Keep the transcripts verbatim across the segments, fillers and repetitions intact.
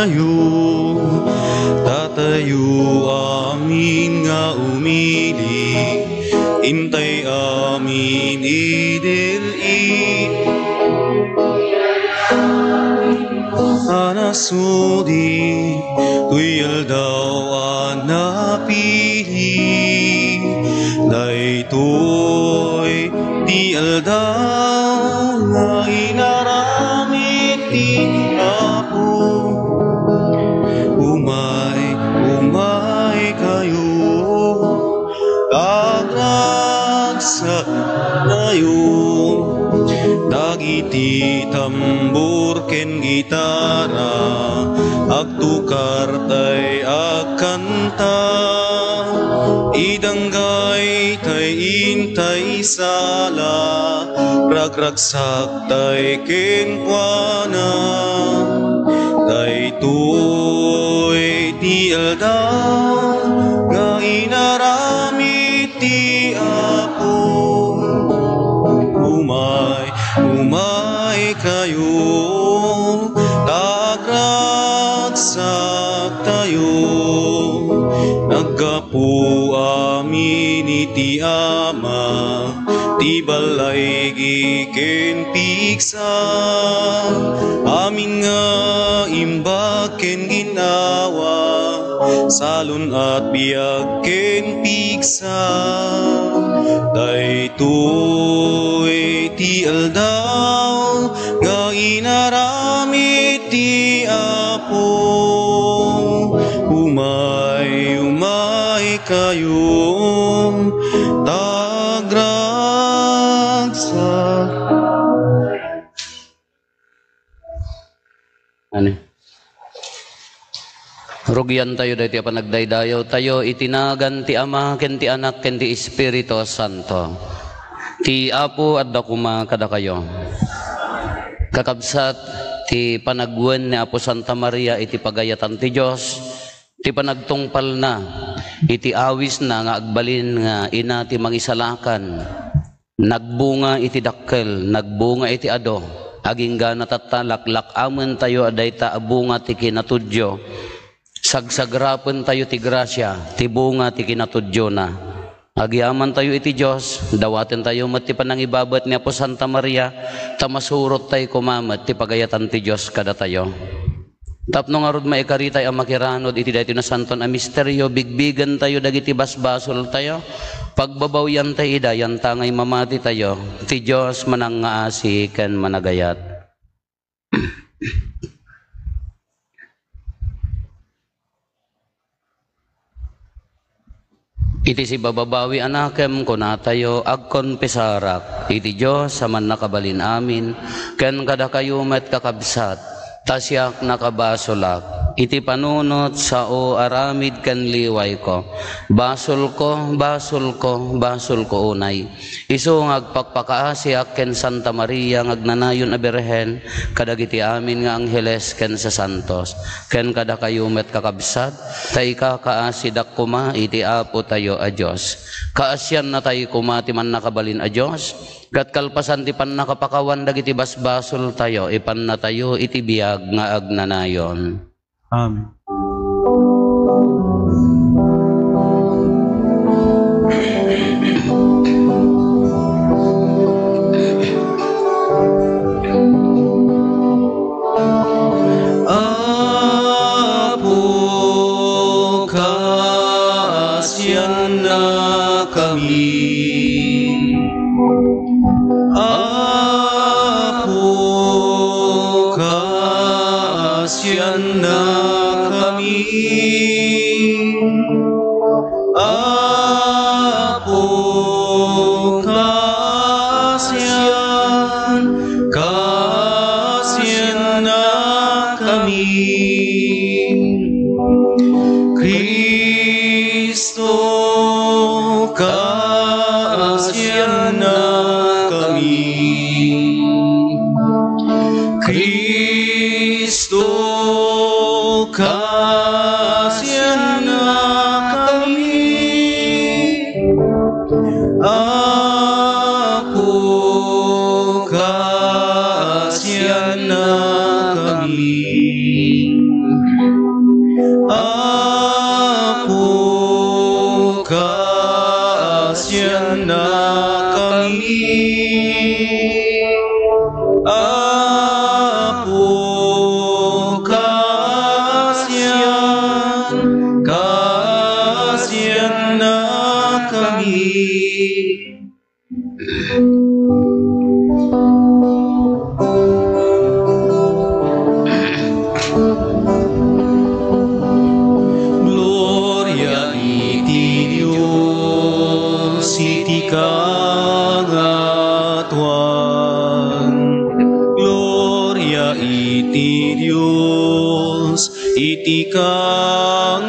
Tayo, tatayo amin nga umili, intay amin idil-i. Anasudi, toy aldaw a napili, daytoy ti aldaw nga inaramid ti Apo. Umay, umay kayo, agragsak tayo. Dagiti tambor ken gitara, agtukar tay agkanta. Idanggay tay intay sala, ragragsak tay kenkuana. Daytoy ti aldaw nga inaramid ti Apo. Umay, umay kayo, ta agragsak tayo. Naggapu amin iti Ama, ti balay ken pigsa, amin nga imbag ken ginnawa, salun-at biag ken pigsa. Daytoy ti aldaw nga inaramid ti Apo. Umay, umay kayo, ta agragsak. Ano? Rugian tayo daytoy a panagdaydayaw tayo iti nagan ti Ama, ken ti Anak, ken ti Espiritu Santo. Ti Apo adda koma kadakayo. Kakabsat, ti panagwen ni Apo Santa Maria iti pagayatan ti Dios, ti panagtungpalna iti awisna nga agbalin nga ina ti mangisalakan, nagbunga iti dakkel, nagbunga iti adu. Aginggana tatta, laklak-amen tayo a dayta a bunga ti kinatudyo. Sagsagrapen tayo ti grasia, ti bunga ti kinatudyona. Agyaman tayo iti Dios, dawaten tayo met ti panangibabet ni Apo Santa Maria, ta masurot tayo koma met ti pagayatan ti Dios kadatayo. Tapno ngarud maikari tayo a makiranud iti daytoy nasanton a misterio, bigbigen tayo dagiti basbasol tayo, pagbabawian tayo ida, yantangay mamati tayo. Ti Dios manangngaasi ken managayat. Iti sibababawi a nakem, kunatayo, agkonpesarak iti Dios a Mannakabalin-amin, ken kadakayo met, kakabsat, ta siak nakabasolak iti panunot sao aramid ken liwayko. Basolko, basolko, basolko unay. Isu nga agpakpakaasiak ken Santa Maria nga agnanayon a Birhen, kadagiti amin nga angheles ken sasantos, ken kadakayo met, kakabsat, ta ikakaasidak koma iti Apotayo a Dios. Kaasiannatay koma ti Mannakabalin a Dios, ket kalpasan ti pannakapakawan dagiti basbasoltayo, ipannatayo iti biag nga agnanayon. Amen. Apo, kaasiannakami. Apo, kaasiannakami. Apo, kaasian-, kaasiannakami. Kristo, kaasiannakami. Kristo, kaasiannakami. Apo, kaasiannakami. iti kangatoan.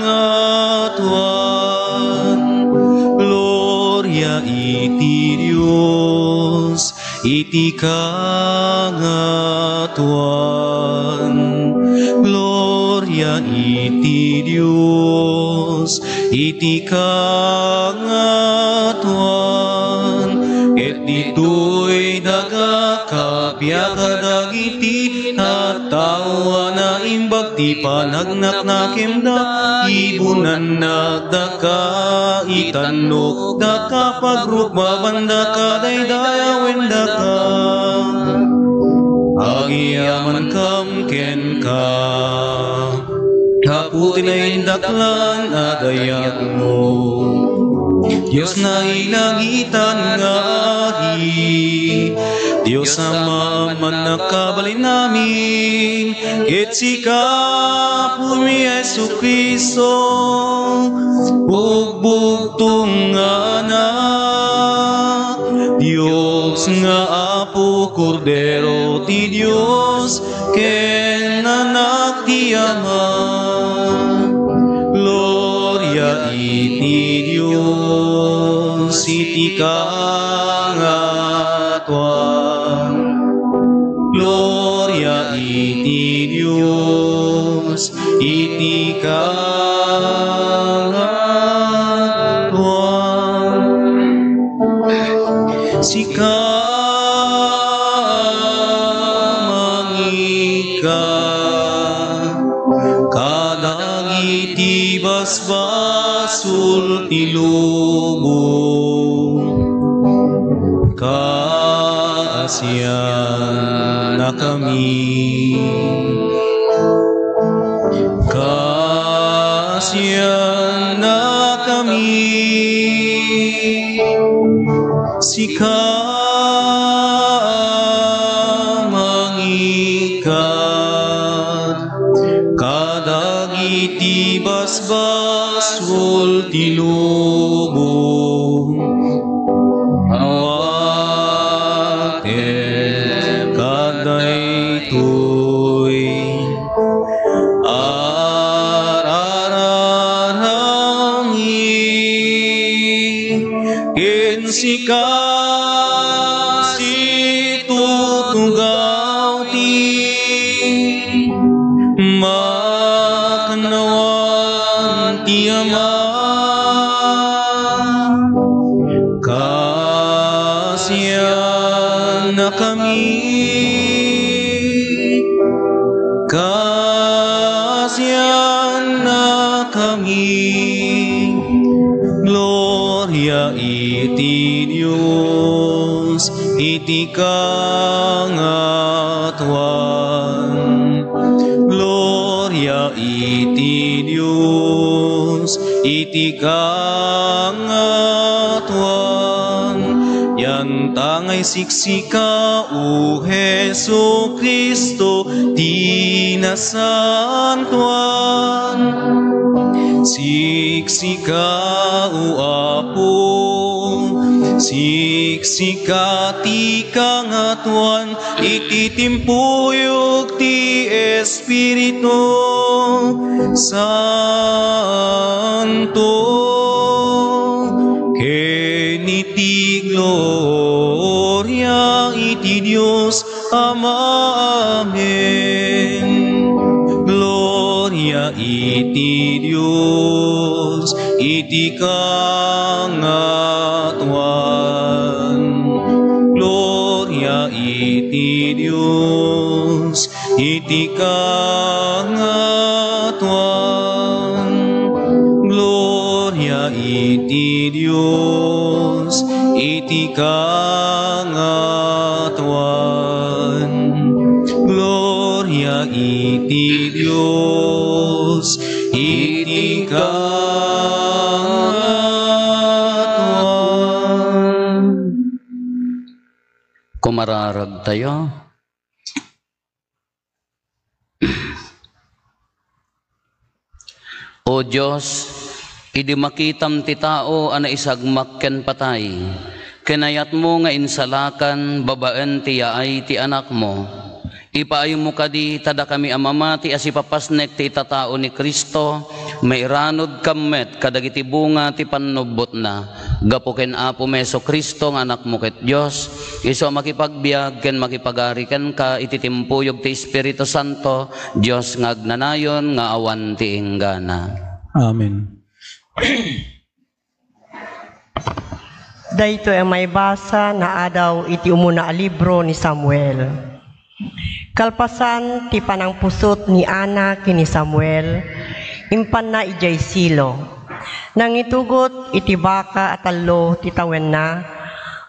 Gloria iti Dios iti kangatoan. Gloria iti Dios iti kangatoan. Ket ditoy daga, kappia kadagiti tattao a naimbag ti panagnaknakemda, ibunannakdaka, itannokdaka, pagrukmabandaka, daydayawendaka. Agyamankam kenka, gapu ti naindaklan a dayagmo. Dios nailangitan nga Adi, Dios Ama a mannakabalin amin, ket sika, Apomi Jesu-Cristo, bugbugtong nga Anak, Dios nga Apo, Kordero ti Dios, ken Anak ti Ama. Gloria iti Dios iti kangatoan. Gloria iti Dios iti kangatoan. Sika mangika kadagiti basbasol ti lubong. Kaasiannakami. Kaasiannakami. Sika mangika kadagiti basbasol ti lubong. Awatem kadaytoy a rararamid ken sika situtugaw ti makannawan ti Ama. Kaasiannakami. Kaasiannakami. Gloria iti Dios iti kangatoan. Gloria iti Dios iti kangatoan. Yantangay sik sika, O Jesu-Cristo, ti nasantoan. Siksika, O Apo, siksika ti kangatoan iti timpuyog ti Espiritu Santo. Ken iti gloria iti Dios Ama. Amen. Gloria iti Dios iti kangatoan. Gloria iti Dios iti kangatoan. Gloria iti Dios iti kangatoan. Gloria iti Dios iti kangatoan. Kumararag tayo. O Dios, idi makitam ti tao a naisagmak ken patay, kinayatmo nga insalakan babaen ti yaay ti Anakmo. Ipaaymo kadi ta dakami a mamati a sipapasnek ti itatao ni Cristo, mairanudkam met kadagiti bunga ti pannubbotna. Gapu ken Apomi Jesu-Cristo nga Anakmo ket Dios, isu a makipagbiag ken makipagari kenka iti timpuyog ti Espiritu Santo, Dios nga agnanayon nga awan ti inggana. Amen. Daytoy a maibasa naadaw iti umuna a libro ni Samuel. Kalpasan ti panangpusot ni Ana ken ni Samuel, impanna idiay Silo. Nangitugot iti baka a tallo ti tawenna,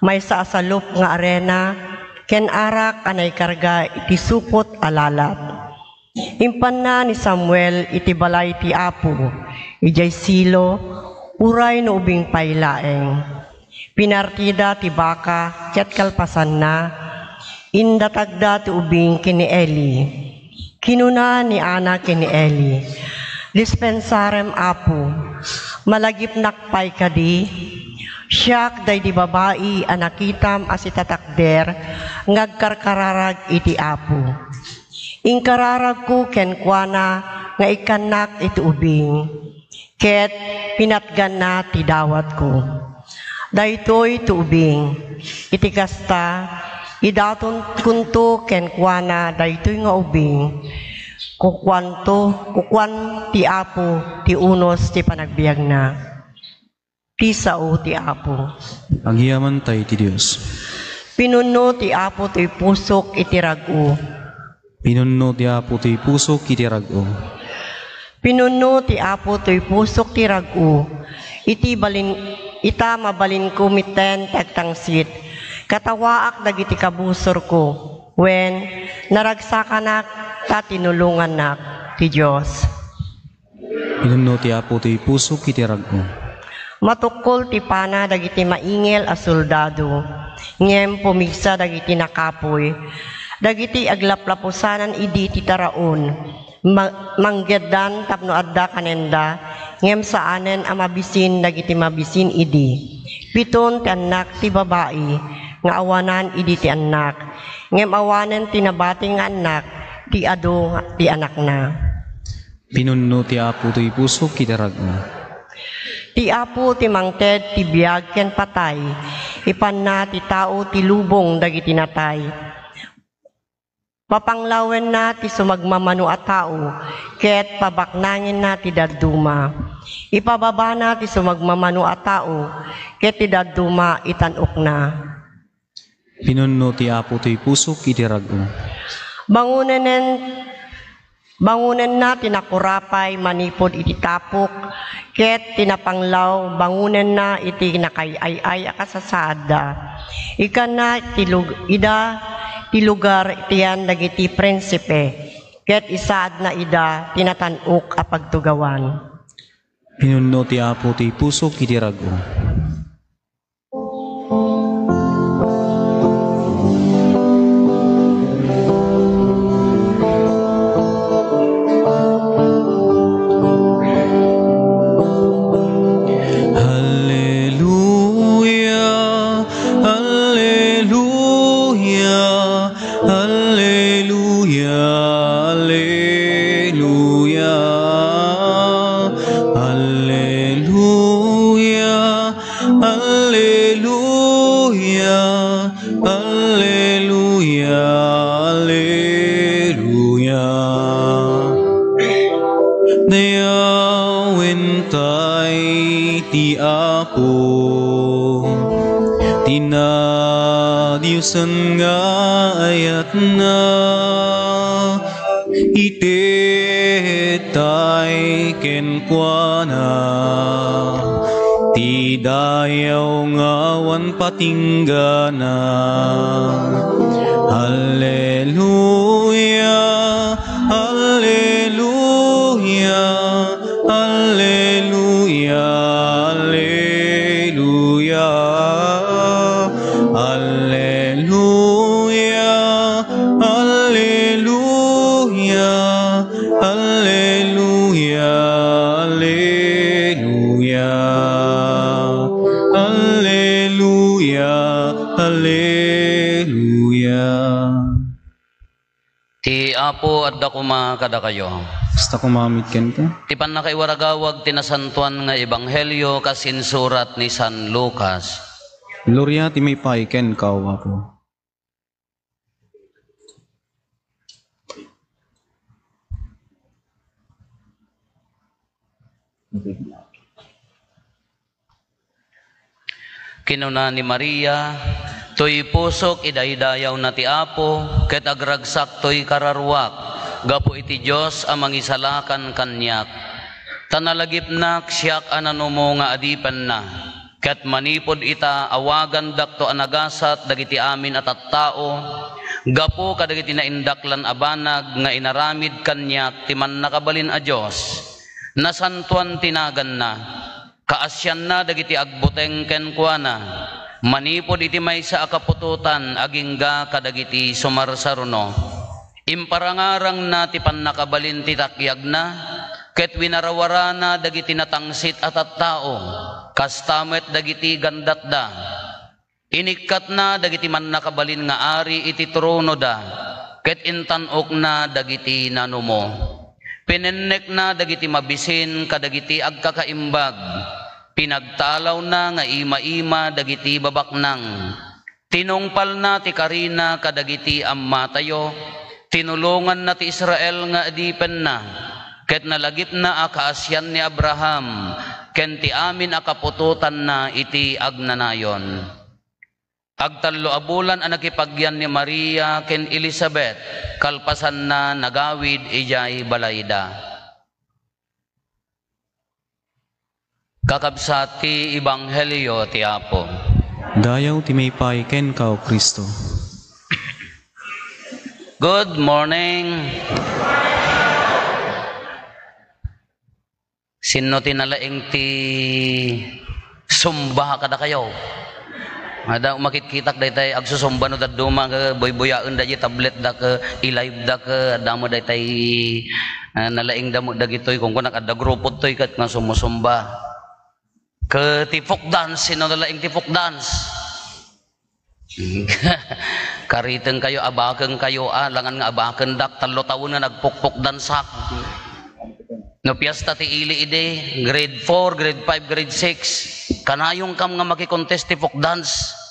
maysa a salup nga arena, ken arak a naikarga iti sukot a lalat. Impanna ni Samuel iti balay ti Apo, idiay Silo, uray no ubing pay laeng. Pinartida ti baka ket kalpasanna, indatagda ti ubing ken ni Eli. Kinuna ni Ana ken ni Eli, "Dispensarem, Apo, malagipnak pay kadi? Siak daydi babai a nakitam a sitatakder nga agkarkararag iti Apo." Inkararagko kenkuana nga ikkannak iti ubing, ket pinatganna ti dawatko. Daytoy ti ubing, iti kasta, idatonkonto kenkuana daytoy nga ubing, kukuanto, kukuan ti Apo ti unos ti panagbiagna. Ti sao ti Apo. Agyamantay ti Dios. Pinunno ti Apo toy pusok iti rag-o. Pinunno ti Apo toy pusok iti rag-o. Pinunno ti Apo toy pusok ti rag-o. Iti balin, ita mabalinko metten ti agtangsit. Katawaak dagiti kabusorko. Wen, naragsakanak ta tinulongannak ti Dios. Pinunno ti Apo ti pusok iti rag-o. Matukkol ti pana dagiti maingel a soldado, ngem pumigsa dagiti nakapuy. Dagiti aglaplapusanan idi ti taraon, ma-, manggeddan tapno adda kanenda, ngem saanen a mabisin dagiti mabisin idi. Piton ti annak ti babai nga awanan idi ti annak, ngem awanen ti nabati nga annak ti adu ti anakna. Pinunno ti Apo toy pusok iti rag-o. Ti Apo ti mangted ti biag ken patay, ipanna ti tao ti lubong dagiti natay. Papanglawenna ti sumagmamano a tao, ket pabaknangenna ti dadduma. Ipababana ti sumagmamano a tao, ket ti dadduma itan-okna. Pinunno ti Apo toy pusok iti rag-o. Bangonenen, bangonenna ti nakurapay manipud iti tapok, ket ti napanglaw bangonenna iti nakaay-ay a kasasaadda. Ikkanna ti lug-, ida ti lugar iti yan dagiti prinsipe, ket isaadna ida ti natan-ok a pagtugawan. Pinunno ti Apo toy pusok iti rag-o. Alleluia, alleluia, alleluia, alleluia, alleluia. Alleluia, alleluia, alleluia. Dayawentay ti Apo, ti nadiosen nga ayatna. Itedtay kenkuana ti dayaw nga awan patinggana. Alleluia, alleluia, alleluia, alleluia. Alleluia, alleluia, alleluia, alleluia. Alleluia, alleluia. Apo, adda koma kadakayo. Kasta koma met kenka. Ti pannakaiwaragawag ti nasantoan nga ebanghelio kas insurat ni San Lucas. Gloria ti maipaay kenka, O Apo. Kinuna ni Maria, "Toy pusok idaydayawna ti Apo, ket agragsak toy kararuak gapu iti Dios a mangisalakan kaniak. Ta nalagipnak siak a nanumo nga adipenna, ket manipud ita, awagandakto a nagasat dagiti amin a tattao gapu kadagiti naindaklan a banag nga inaramid kaniak ti Mannakabalin a Dios. Nasantoan ti naganna." Kaasianna dagiti agbuteng kenkuana, manipud iti maysa a kaputotan agingga kadagiti sumarsaruno. Imparangarangna ti pannakabalin ti takyagna, ket winarawarana dagiti natangsit a tattao, kasta met dagiti gandatda. Inikkatna dagiti mannakabalin nga ari iti tronoda, ket intan-okna dagiti nanumo. Pinennekna dagiti mabisin kadagiti agkakaimbag. Pinagtalawna nga ima-ima dagiti babaknang. Tinungpalna ti karina kadagiti ammatayo. Tinulonganna ti Israel nga adipenna, ket nalagipna a kaasian ni Abraham ken ti amin a kaputotanna iti agnanayon. Agtallo a bulan a nakipagyan ni Maria ken Elisabet, kalpasanna nagawid idiay balayda. Kakabsat ti Ebanghelio ti Apo. Dayaw ti maipaay kenka, O Cristo. Good morning. Sinno ti nalaing ti sumba kadakayo? Adda makitkitak daytay agsusumba no dadduma, ke, buybuyaen da di tablet da, ke, i-live da, ke, adda mo daytay, ah, nalaing da mo dagitoy, kung kunak adda grupo toy ket nga sumusumba. Ke ti folk dance, sinno nalaing ti folk dance? Kariteng kayo, abakeng kayo, ah, langan nga abaken dak, tallo tawen nga nagpukpok dansak. No piesta ti ili idi, grade four, grade five, grade six, kanayon kam nga makikontest ti folk dance.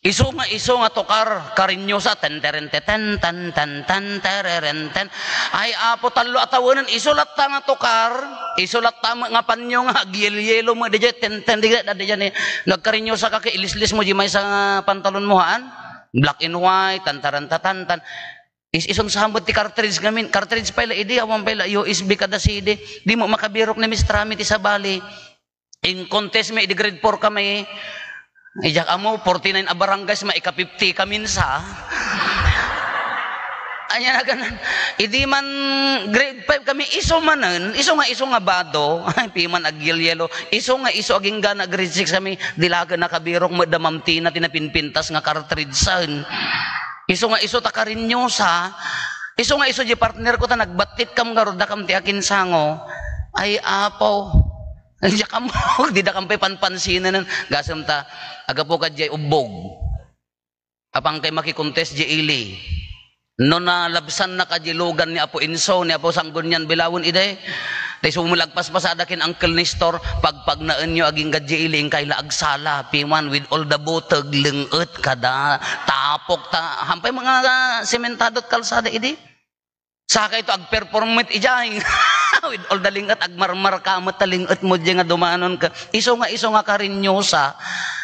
Isu nga, isu nga tukar, karinyosa, ten, teren, te, ten, tan, tan, tan, tereren, ten. Ay, Apo, tallo a tawenen, isu latta nga tukar, isu latta met nga panyo nga agyelyelo met, diay, ten, ten, diay, diay, diay, nagkarinyosa ka ket ilislis mo diay maysa nga pantalon mo, haan? Black and white, tantaran, tatantan. Is-, isun sa met ti cartridge ngamin, cartridge pay la idi, awan pay la U S B kada C D, di mo makabirok ni Miss Trami ti sabali. In-contest mi idi grade four kami. Idiak ammo, forty-nine a barangays, maika-fifty kami sa. Ania naganan. Idi man grade five kami, isu manen, isu nga, isu nga bado. Ay, piman agyelyelo. Isu nga isu agingga na grade six kami, di la ket nakabirok met da Ma'am Tina ti napinpintas nga cartridge-en. Isu nga isu ta karinyosa. Isu nga isu di partner ko ta nagbattit kam ngarud dakam ti akinsango. Ay, Apo. Diak ammo, di dakam pay panpansinen. Gasem ta, agapu ka diay ubbog. Apan kay makikontest di ili. No nalabsan na ka di lugan ni Apo Inso, ni Apo Sanggunian Bilawen idi. Tay sumulagpaspasada ken Uncle Nestor, pagpagnaenyo agingga di ili, inkay la agsala, piman with all the buteg, leng-et kada, tapok ta, hampay mga sementado ti kalsada idi. Sakay to agperform met idiay. With all the leng-et, agmarmarka met ta leng-et mo diay nga dumanon ka. Isu nga, isu nga karinyosa.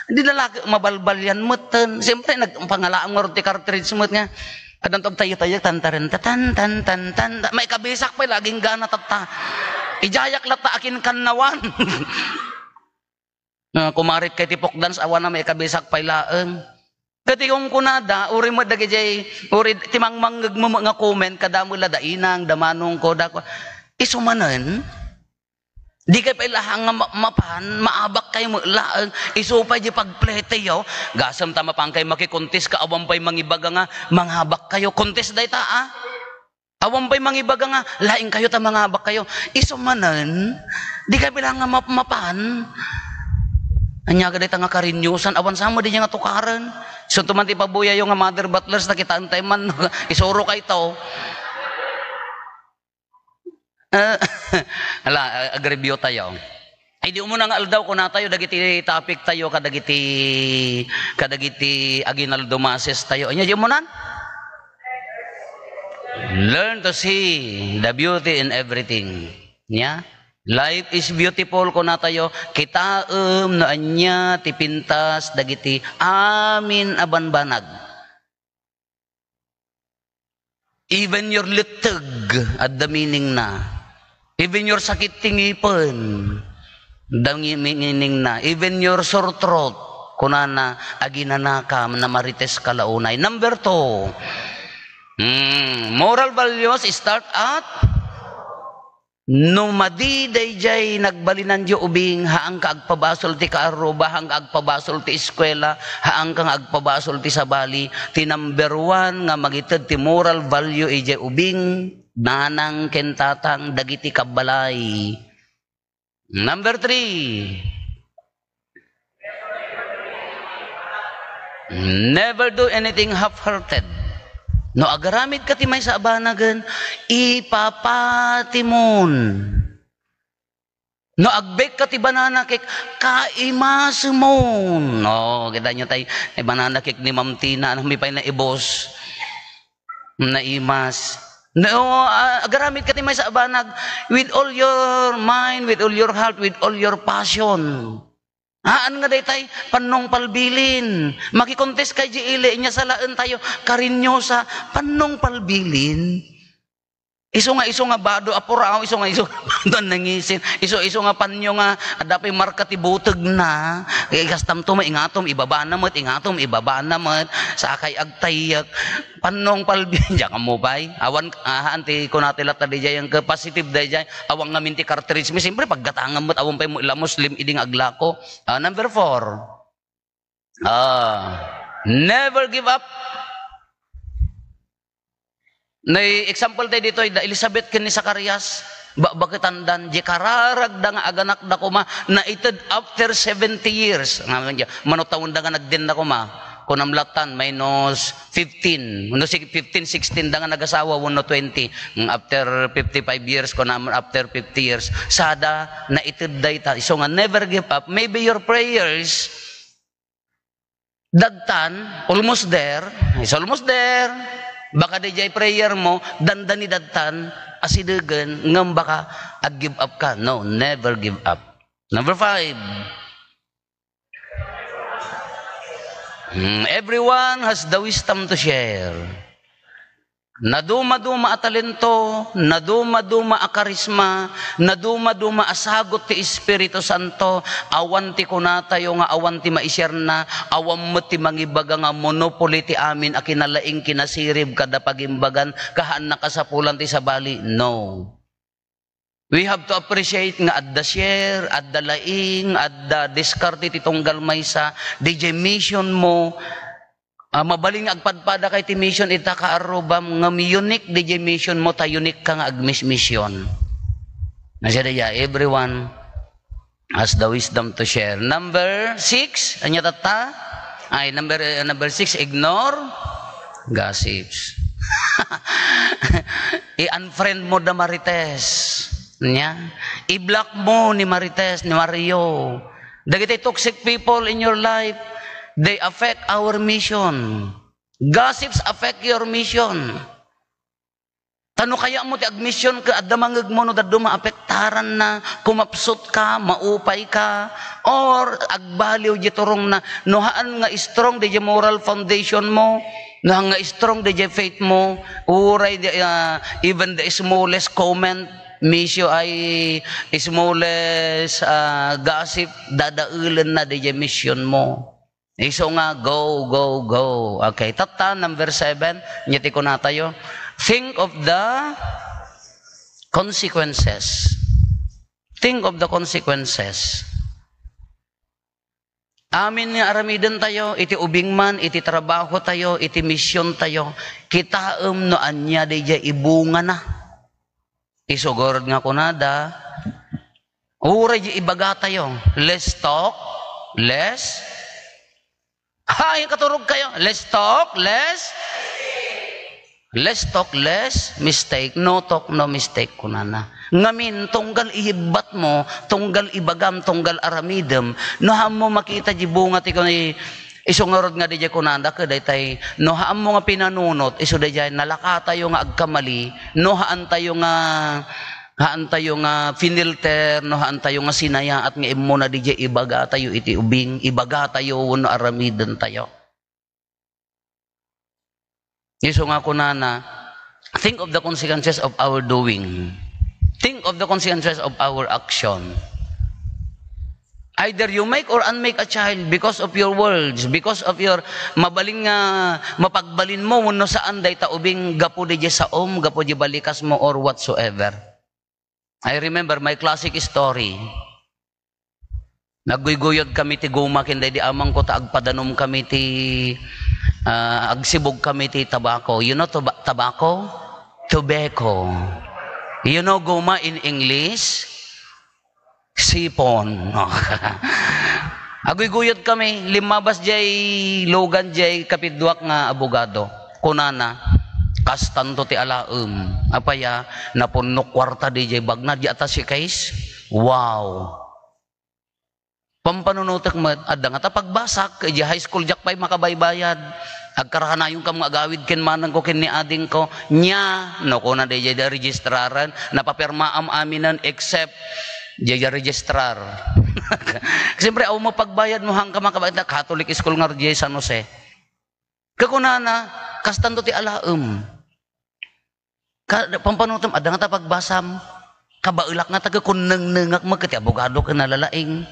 Di na la ket mabalbalian metten. Siyempre, nagpangalaam ngarud ti cartridge met nga. Addan to agtayo-tayo, tan, taren, ta, tan, tan, tan, tan. Maikabisak pay la agingga na tatta. Idiayak latta akinkannawan. Nga kumarit kay ti folk dance, awan a maikabisak pay laeng. Ket ti kunkunada, uri met dagidiay, uri ti mangmangngegmo met nga comment, kada met la da inang, da manong ko, da ko. Isu manen, di kay pay la nga ma-, mapan, maabak kay met laeng. Isu pay di pagpleteyo, gasem ta mapan kay makikontis ka, awan pay mangibaga nga mangabak kayo. Kontis dayta, ah. Awan pay mangibaga nga, "Laing kayo ta mangabak kayo." Isu manen, di kay pay la nga map-, mapan. Ania dayta nga karinyosan, awan sa met diay nga tukaren. Sunto man ti pabuyayo nga mother butlers, nakitaen tay man, isuro kayto. Ah, ala, ah, ag-review tayo. Ay, di umuna nga aldaw, kunatayo, dagiti topic tayo, kadagiti, kadagiti aginaldo masses tayo. Anya, di umunan? Learn to see the beauty in everything. Nya? Life is beautiful, kunatayo. Kitaem no anya ti pintas dagiti amin a banbanag. Even your letteg, adda meaning na. Even your sakit ti ngipen, adda ngi-, meaning na. Even your sore throat, kunana, aginanaka, namarites ka la unay. Number two, mm, moral values start at No madi daydiay nagbalinanyo ubing, haanka agpabasol ti kaarruba, haanka agpabasol ti eskuela, haanka nga agpabasol ti sabali, ti number one nga mangited ti moral value idiay ubing, nanang ken tatang, dagiti kabbalay. Number three, never do anything half-hearted. No agaramid ka ti maysa a banagen, ipapatimon. No agbake ka ti banana cake, kaimasemon. No, kita nyo tay, ay banana cake ni Ma'am Tina, ano, may pay naibos. Naimas. No, ah, agaramid ka ti maysa a banag with all your mind, with all your heart, with all your passion. Haan nga daytay, pannong palbilin. Makikontest kay di ili, inya salaen tayo, karinyosa, pannong palbilin. Isu nga, isu nga bado a puraw, isu nga, isu nga bado a nangisin, isu, isu nga panyo nga, adda pay marka ti butegna. Kay kastamto, maingatom, ibabana met, ingatom, ibabana met, sakay agtayyek. Pannong palbilin, diak ammo pay. Awan, ah, haan ti kuna ti latta di jay, ang positive di jay. Awan ngamin ti cartridge mi, siyempre, paggatangan met, awan pay mo ila Muslim, idi nga aglako. Ah, number four. Ah, never give up. Nay example tayo ditoy, da Elizabeth ken ni Zacarias, bakbaketandan, di kararagda nga aganakda koma, naited after seventy years. Nga, mano taon da nga nagdin na koma, kunam latan, minus fifteen. No, sige, fifteen, sixteen da nga nagasawa, wenno twenty. Nga after fifty-five years, kunam after fifty years. Sada, naited dayta. So nga, never give up. Maybe your prayers, Dagtan, almost there. It's almost there. Baka di jay prayer mo, dandani dagtan, asidegen, ngem baka ag-give up ka. No, never give up. Number five. Hmm, everyone has the wisdom to share. Nadumaduma a talento, nadumaduma a karisma, nadumaduma a sagut ti Espiritu Santo, awan ti kunatayo nga awan ti maisherna, awan met ti mangibaga nga monopoly ti amin a kinalaing kinasirib kada pagimbagan, kahaan nakasapulan ti sabali. No. We have to appreciate nga adda share, adda laing, adda diskarte ti tunggal maysa. Di jay mission mo, ah, mabalin nga agpadpada kay ti mission ita kaarrubam, ngem unique di jay mission mo, ta unique ka nga agmismission. Nasida ya, everyone has the wisdom to share. Number six, anya tatta? Ay, number, eh, number six, ignore gossips. I-unfriend mo da Marites. Nya? I-block mo ni Marites, ni Mario. Dagiti toxic people in your life, they affect our mission. Gossips affect your mission. Ta no kayatmo ti agmission ket adda mangngegmo no dadduma apektaranna, kumapsut ka, maupay ka, or agbaliw di turongna. No haan nga strong di moral foundation mo, no haan nga strong di faith mo, uray di, ah, even the smallest comment, misyo ay smallest, ah, gossip, dadaelen na di mission mo. Isu nga, go, go, go. Okay, tatta, number seven, nya ti kunatayo, think of the consequences. Think of the consequences. Amin nga aramiden tayo, iti ubing man, iti trabaho tayo, iti mission tayo, kitaem no ania di jay ibungana. Isugurod nga kunada, uray di ibaga tayo, let's talk, less. Ay, katurog kayo, let's talk, less. Let's talk, less mistake. No talk, no mistake, kunana. Ngamin, tunggal iyibbatmo, tunggal ibagam, tunggal aramidem, no haanmo makita diay bunga ti kun-, isu ngarud nga diay kunada, ket daytay, no haanmo nga pinanunot, isu daydiay, nalakatayo nga agkamali, no haantayo nga, haantayo nga finilter, no haantayo nga sinayaat nga immuna diay ibagatayo iti ubing, ibagatayo wenno aramidentayo. Isu nga kunana, "Think of the consequences of our doing. Think of the consequences of our action." Either you make or unmake a child because of your words, because of your mabalin nga mapagbalinmo, wenno saan dayta ubing gapu diay saom, gapu diay balikasmo, or whatsoever. I remember my classic story. Nagguyguyaw kami ti guma ken daydi amangko ta agpadanom kami ti, ah, agsibug kami ti tabako. You know toba-, tabako? Tobacco. You know guma in English? Sipon. Agguyguyaw kami, limmabas diay lugan diay kapidduak nga abogado. Kunana, "Kastanto ti alaem." Apay a, napunnok kuarta diay bagna, diay atas ti case. Wow! Pampanunotek met, adda ngata pagbasak, idiay high school diak pay makabaybayad. Agkarahanayonkam nga agawid ken manangko ken ni adingko. Nia, no, kuna diay registraren, napapirmaam aminen except diay registrar. Siyempre, awan met pagbayad mo, haanka makabayad, Catholic school ngarud diay San Jose. Ket kunana, "Kastanto ti alaem." Ka-, pampanunotem, adda ngata pagbasam. Kabaelak ngata ket kun nengnengak met ket ti abogado ket nalalaing.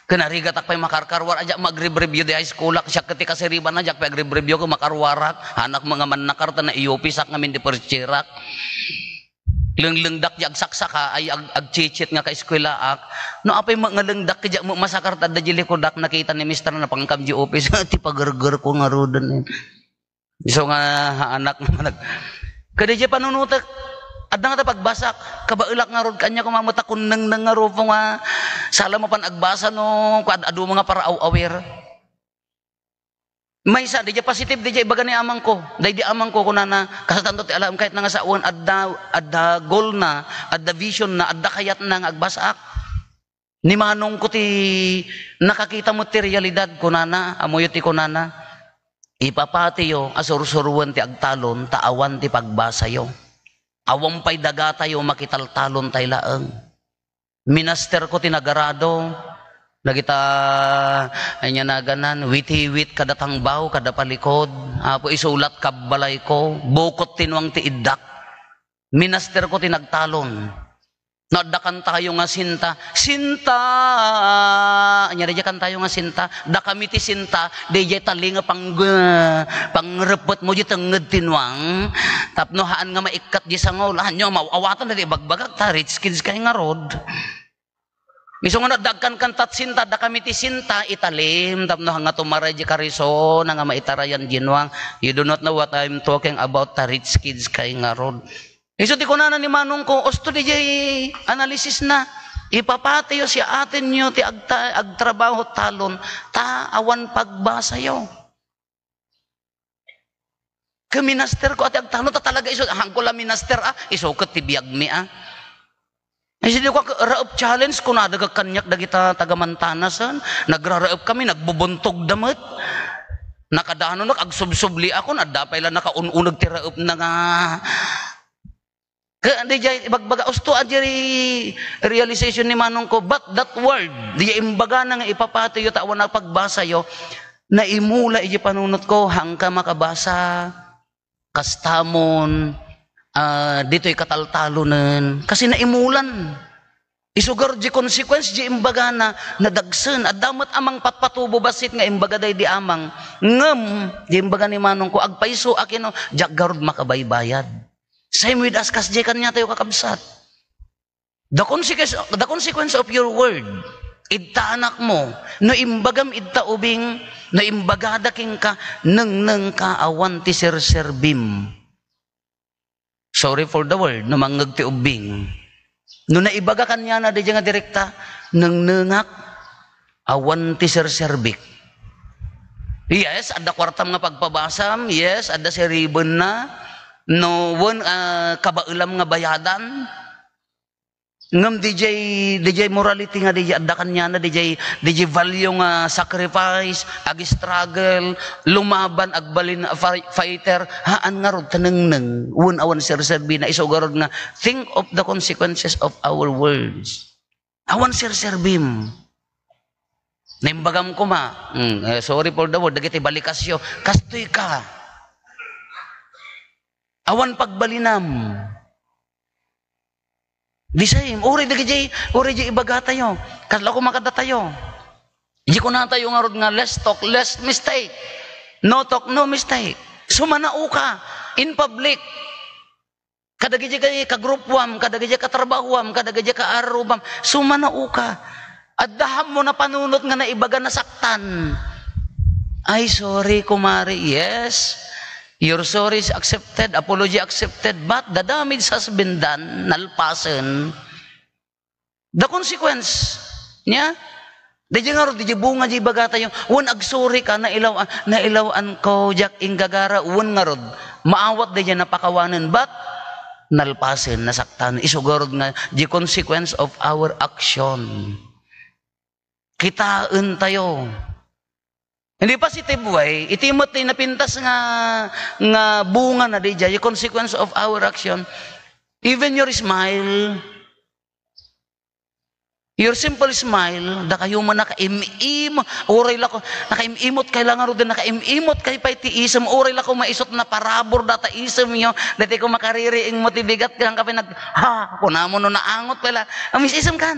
Ket narigatak pay makarkarwar, a diak magribrebyo diay high schoolak, siak ket ti kasiribanna, a diak pay agribrebyo ket makarwarak. Haanak met nga mannakar ta naiupisak ngamin diay first yearak. Lenglengdak diay agsaksaka, ay ag-, agchichit nga kaeskuelaak. No apay met nga lengdak ket diak met masakar ta adda diay likudak, nakita ni mister, napangkam diay opis. Ti pagergerko ngaruden. Isu nga haanak nga manag-, Kada diay panunotek, adda ngata pagbasak, kabaelak ngarud, ania koma met a kun nengneng nga rupo nga sala mapan agbasa no, kuad, adu nga para aw-awir. Maysa, diay positive, diay ibaga ni amangko. Daydi amangko, kunana, "Kastanto ti alaem," kahit na nga sawen, adda, adda goalna, adda visionna, adda kayatna nga agbasaak. Ni manongko ti nakakita met ti realidad, kunana, ammoyo ti kunana, "Ipapatiyo a sursuroen ti agtalon ta awan ti pagbasayo. Awan pay dagatayo, makitaltalontay laeng." Minasterko ti nagarado, dagita, ania naganan, witiwit kada tangbaw, kada palikod. Apo, isulat kabbalayko, bukot ti nuang ti iddak. Minasterko ti nagtalon. No adda kantayo nga sinta, "Sinta." Ania daydiay kantayo nga sinta? Dakami ti sinta, daydiay tali nga pang-, pangreppetmo diay tengnged ti nuang. Tapno haan nga maikkat diay sango, haan nga maw-awatan daydiay ibagbagak ta rich kids kay ngarud. Isu nga no adda agkankantat sinta, dakami ti sinta, italim, tapno haan nga tumaray diay karisona nga maitarayan diay nuang. You do not know what I'm talking about, ta rich kids kay ngarud. Isu ti kunana ni manongko, usto diay analisisna, "Ipapatiyo, siaatenyo ti agta-, agtrabaho talon, ta awan pagbasayo." Ket minasterko a ti agtalon, ta talaga isu, haanko la minaster a, isu ket ti biagmi a. Isu di ko, "Raep challenge," kunada kaniak dagita taga Mantanasem. Nagraraep kami, nagbubuntogda met. Nakadanonak, agsubsubliakon, adda pay la nakaun-uneg ti raepna nga. Ket daydiay ibagbaga, usto a diay realization ni manongko, but that word, diay imbagana nga ipapatiyo ta awan a pagbasayo, naimula idiay panunotko, haanka makabasa. Kastamon, ah, ditoy kataltalonen, kasi naimulan. Isu garud diay consequence diay imbagana, nadagsen. Adda met a mangpatpatubo bassit nga imbaga daydi amang. Ngem, diay imbaga ni manongko, agpayso a kino, diak garud makabaybayad. Same with us, kasdiay kaniatayo, kakabsat. The consequence, the consequence of your word, ita anakmo, no imbagam ita ubing, no imbagada kenka, nengnengka awan ti serserbim. Sorry for the word, no mangngeg ti ubbing. No naibaga kaniana daydiay nga direkta, nengnengak, awan ti serserbik. Yes, adda kuartam nga pagpabasam. Yes, adda siribenna. No, wen, ah, kabaelam nga bayadan. Ngem D J, D J morality nga D J adda kaniana, D J, D J value nga sacrifice, ag-struggle, lumaban, agbalin a fi-, fighter, haan ngarud tanengneng, wen awan serserbina, isu garud nga, think of the consequences of our words. Awan serserbim. Naimbagam koma, mm, eh, sorry for the word, dagiti balikasyo, kastoy ka. Awan pagbalinam. The same. Uray dagiti, uray di ibagatayo. Kasla koma kadatayo. Di kunatayo ngarud nga less talk, less mistake. No talk, no mistake. Sumanao ka in public. Kadagiti kay kagrupuam, kadagiti katrabahuam, kadagiti kaarrubam. Sumanao ka. Adda hammo napanunot nga naibaga nasaktan. Ay, sorry, kumare. Yes. Your sorry is accepted, apology accepted, but the damage has been done, nalpasen. The consequence niya, daydi ngarud, daydi bunga, di bagatayo, wen agsorry ka, nailaw-, nailaw-an ko, diak inggagara, wen ngarud, maawat daydi napakawanen, but nalpasen, nasaktan, isu garud nga, the consequence of our action. Kitaen tayo. Hindi positive way, iti met ti napintas nga, nga bunga na di jay, consequence of our action. Even your smile, your simple smile, dakayo man nakaim-im-, uray lako, nakaim-imot kay la ngarud, nakaim-imot kay pay ti isem, uray lako maisut na parabur data isem yo, dati ko makaririing mo ti bigat, kang kapay nag, ha, kunamo no naangot pala, amis isem kan.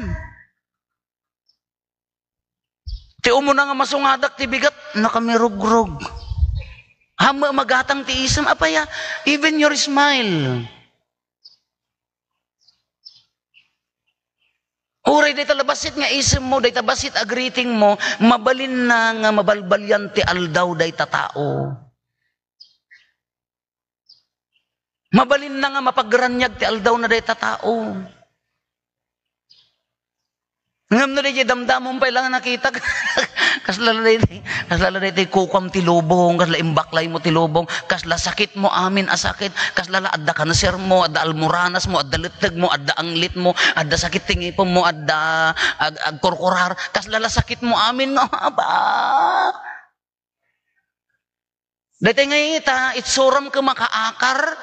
Ti umuna nga masungadak ti bigat, nakamirugrog. Hammo magatang ti isem, apay a, even your smile. Uray dayta la bassit nga isem mo, dayta bassit a greeting mo, mabalin na nga mabalbalian ti aldaw dayta tao. Mabalin na nga mapagraniag ti aldaw na dayta tao. Ngem no daydi damdamom pay la nga nakitak, kasla la daydi, kasla la daydi kukuam ti lubong, kasla imbaklaymo ti lubong, kasla sakitmo amin a sakit, kasla la adda kansermo, adda almoranasmo, adda lettengmo, adda anglitmo, adda sakit ti ngipenmo, adda ag-, agkurkurar, kasla la sakitmo amin nga, aba. Daytoy nga ita, itsuram ket makaakar.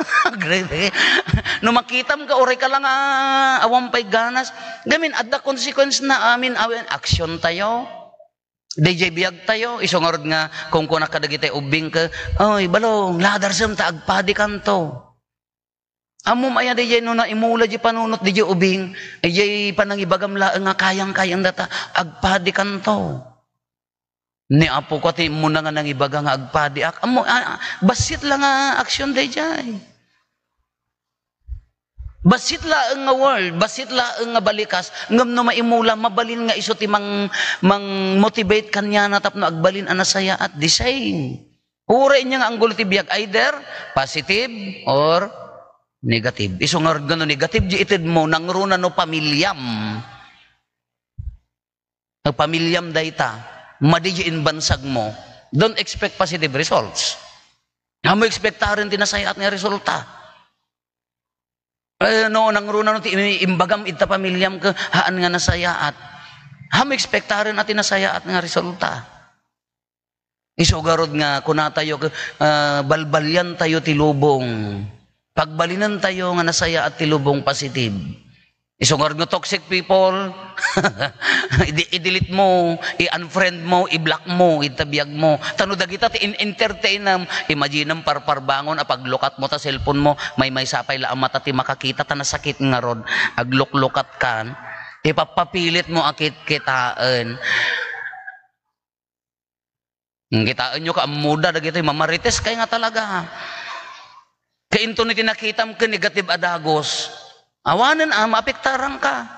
No makitam ka, uray ka lang, ah, awan pay ganas. Gamin, adda consequence na amin, awan, action tayo. Dayjay biag tayo, isu ngarud nga, kung kunak kadagiti ubbing ka, "Oy, balong, ladarsem ta agpadi kanto." Ammom aya dayjay no naimula di panunot dayjay ubing, dayjay panangibagam laeng nga kayang-kayang data, agpadi kanto. Ni Apo ko ti immuna nga nangibaga nga agpadiak. Ammo, ah, ah, bassit la nga action dayjay. Bassit laeng nga word, bassit laeng nga balikas, ngem no maimula, mabalin nga isu ti mang-, mang-motivate kaniana tapno agbalin a nasayaat. The same. Uray ania nga anggulo ti biag, either positive or negative. Isu ngarud nga no negative di itedmo, nangruna no pamilyam. No pamilyam dayta, madi di imbansagmo, don't expect positive results. Ammo ekspektaren ti nasayaat nga resulta. Eh, no, nangruna no ti im-, imbagam ita pamilyam ket haan nga nasayaat. Ammo ekspektaren a ti nasayaat nga resulta. Isu garud nga kunatayo, ah, balbaliantayo ti lubong. Pagbalinentayo nga nasayaat ti lubong, positive. Isu garud nga toxic people, idi-, i-delete mo, i-unfriend mo, i-block mo, ita biag mo. Ta no dagita ti in-entertainam, imaginem parparbangon a paglukat mo ta cellphone mo, maymaysa pay la a mata ti makakita ta nasakit ngarud. Agluklukat kan, ipapapilit mo a kitkitaen. Hmm, kitaenyo ka, ammoda dagitoy, mamarites kay nga talaga. Kainton iti nakitam ken negative a dagus. Awanen a, maapektaran ka.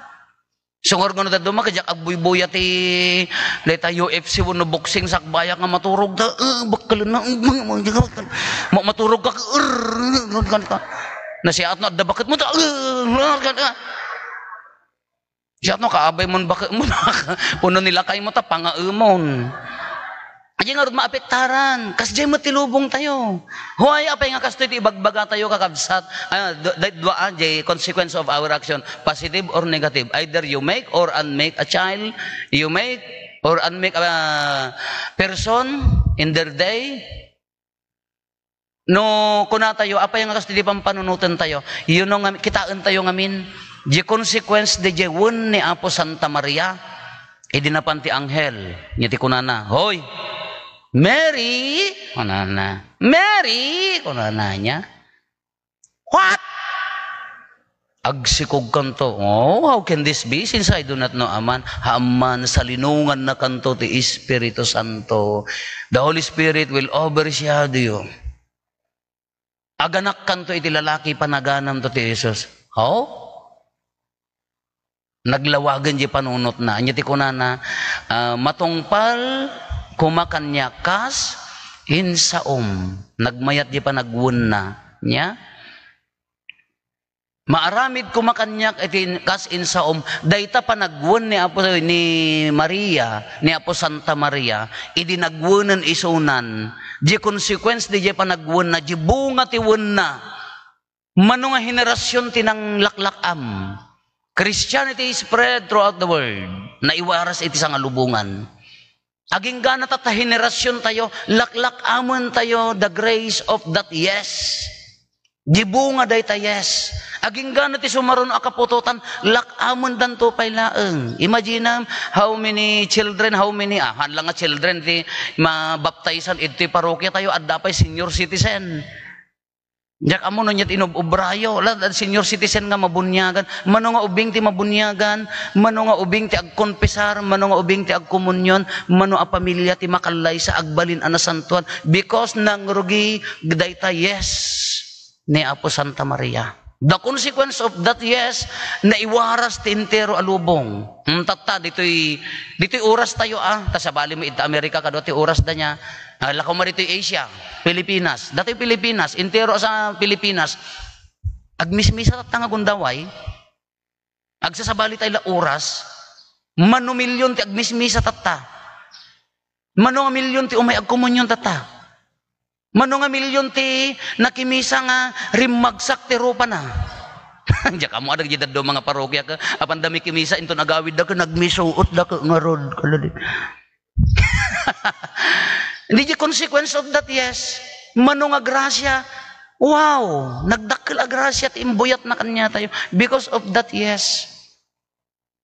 Sungar nga no dadduma, kadiak agbuybuya ti dayta U F C wenno boxing, sakbayak nga maturog ta, eh, bakkel na, ma-, maturog ka, er, ka. Nasiat no, adda baket mo ta, eh, Siak no, kaabay mon baket mo, uno ni lakay mo ta, pangaemon. Adi ngarud maapektaran, kasdiay met ti lubongtayo. Huay, apay nga kastoy ti ibagbagatayo, kakabsat? Ah, du-, da-, dua, ah, the consequence of our action, positive or negative. Either you make or unmake a child, you make or unmake a person in their day. No kunatayo, apay nga kastoy ti pampanunotentayo? You know nga, kitaentayo ngamin, the consequence di wen ni Apo Santa Maria, idi napan ti anghel, nya ti kunana, "Hoy, Mary!" kunana. "Mary!" kunana nya. "What?" Agsikogkanto. "Oh, how can this be? Since I do not know a man." Haan man, salinongannakanto ti Espiritu Santo. The Holy Spirit will overshadow you. Aganakkanto iti lalaki, panaganamto ti Jesus. Oh? Naglawagen di panunotna. Anya ti kunana, ah, "Matungpal koma kaniak kas insaom." Nagmayat di panagwenna. Nya? "Maaramid koma kaniak iti in-, kas insaom." Dayta panagwen ni Apo, ni Maria, ni Apo Santa Maria, idi nagwenen isunan, di consequence di panagwenna, di bunga ti wenna. Mano nga henerasyon ti nanglaklak-am? Christianity spread throughout the world. Naiwaras iti sangalubongan. Aginggana tatta henerasyon tayo, laklak-amen tayo the grace of that yes. Di bunga dayta yes. Aginggana ti sumaruno a kaputotan, lak-amendanto pay laeng. Imagine how many children, how many, ah, haan lang nga children ti mabaptaisan iti parokya tayo, adda pay senior citizen. Diak ammo no ania ti inub-ubrayo. La, senior citizen nga mabuniagan. Mano nga ubing ti mabuniagan? Mano nga ubing ti agkonpesar? Mano nga ubing ti agkomunion? Mano a pamilia ti makallaysa agbalin a nasantoan? Because nangrugi dayta yes ni Apo Santa Maria. The consequence of that yes, naiwaras ti entero a lubong. Hmm, tatta, ditoy, ditoy oras tayo, ah. Ta sabali mo ita Amerika, kadua ti oras da nia. Ah, lakaw mo ditoy Asia, Pilipinas. Datoy Pilipinas, entero sa Pilipinas. Agmismisa tatta nga gundaway. Agsasabali tayo la oras. Mano milyon ti agmismisa tatta. Mano nga milyon ti umay agkomunion tatta. Mano nga milyon ti nakimisa nga rimmagsak ti rupana. Diak ammo, adda dagiti dadduma nga parokya ket apan da makimisa inton agawidda ket nagmisuotda ket ngarud. Kalali. Di di consequence of that, yes. Mano nga gracia, wow, nagdakkel a gracia ti imbuyatna kaniatayo because of that, yes.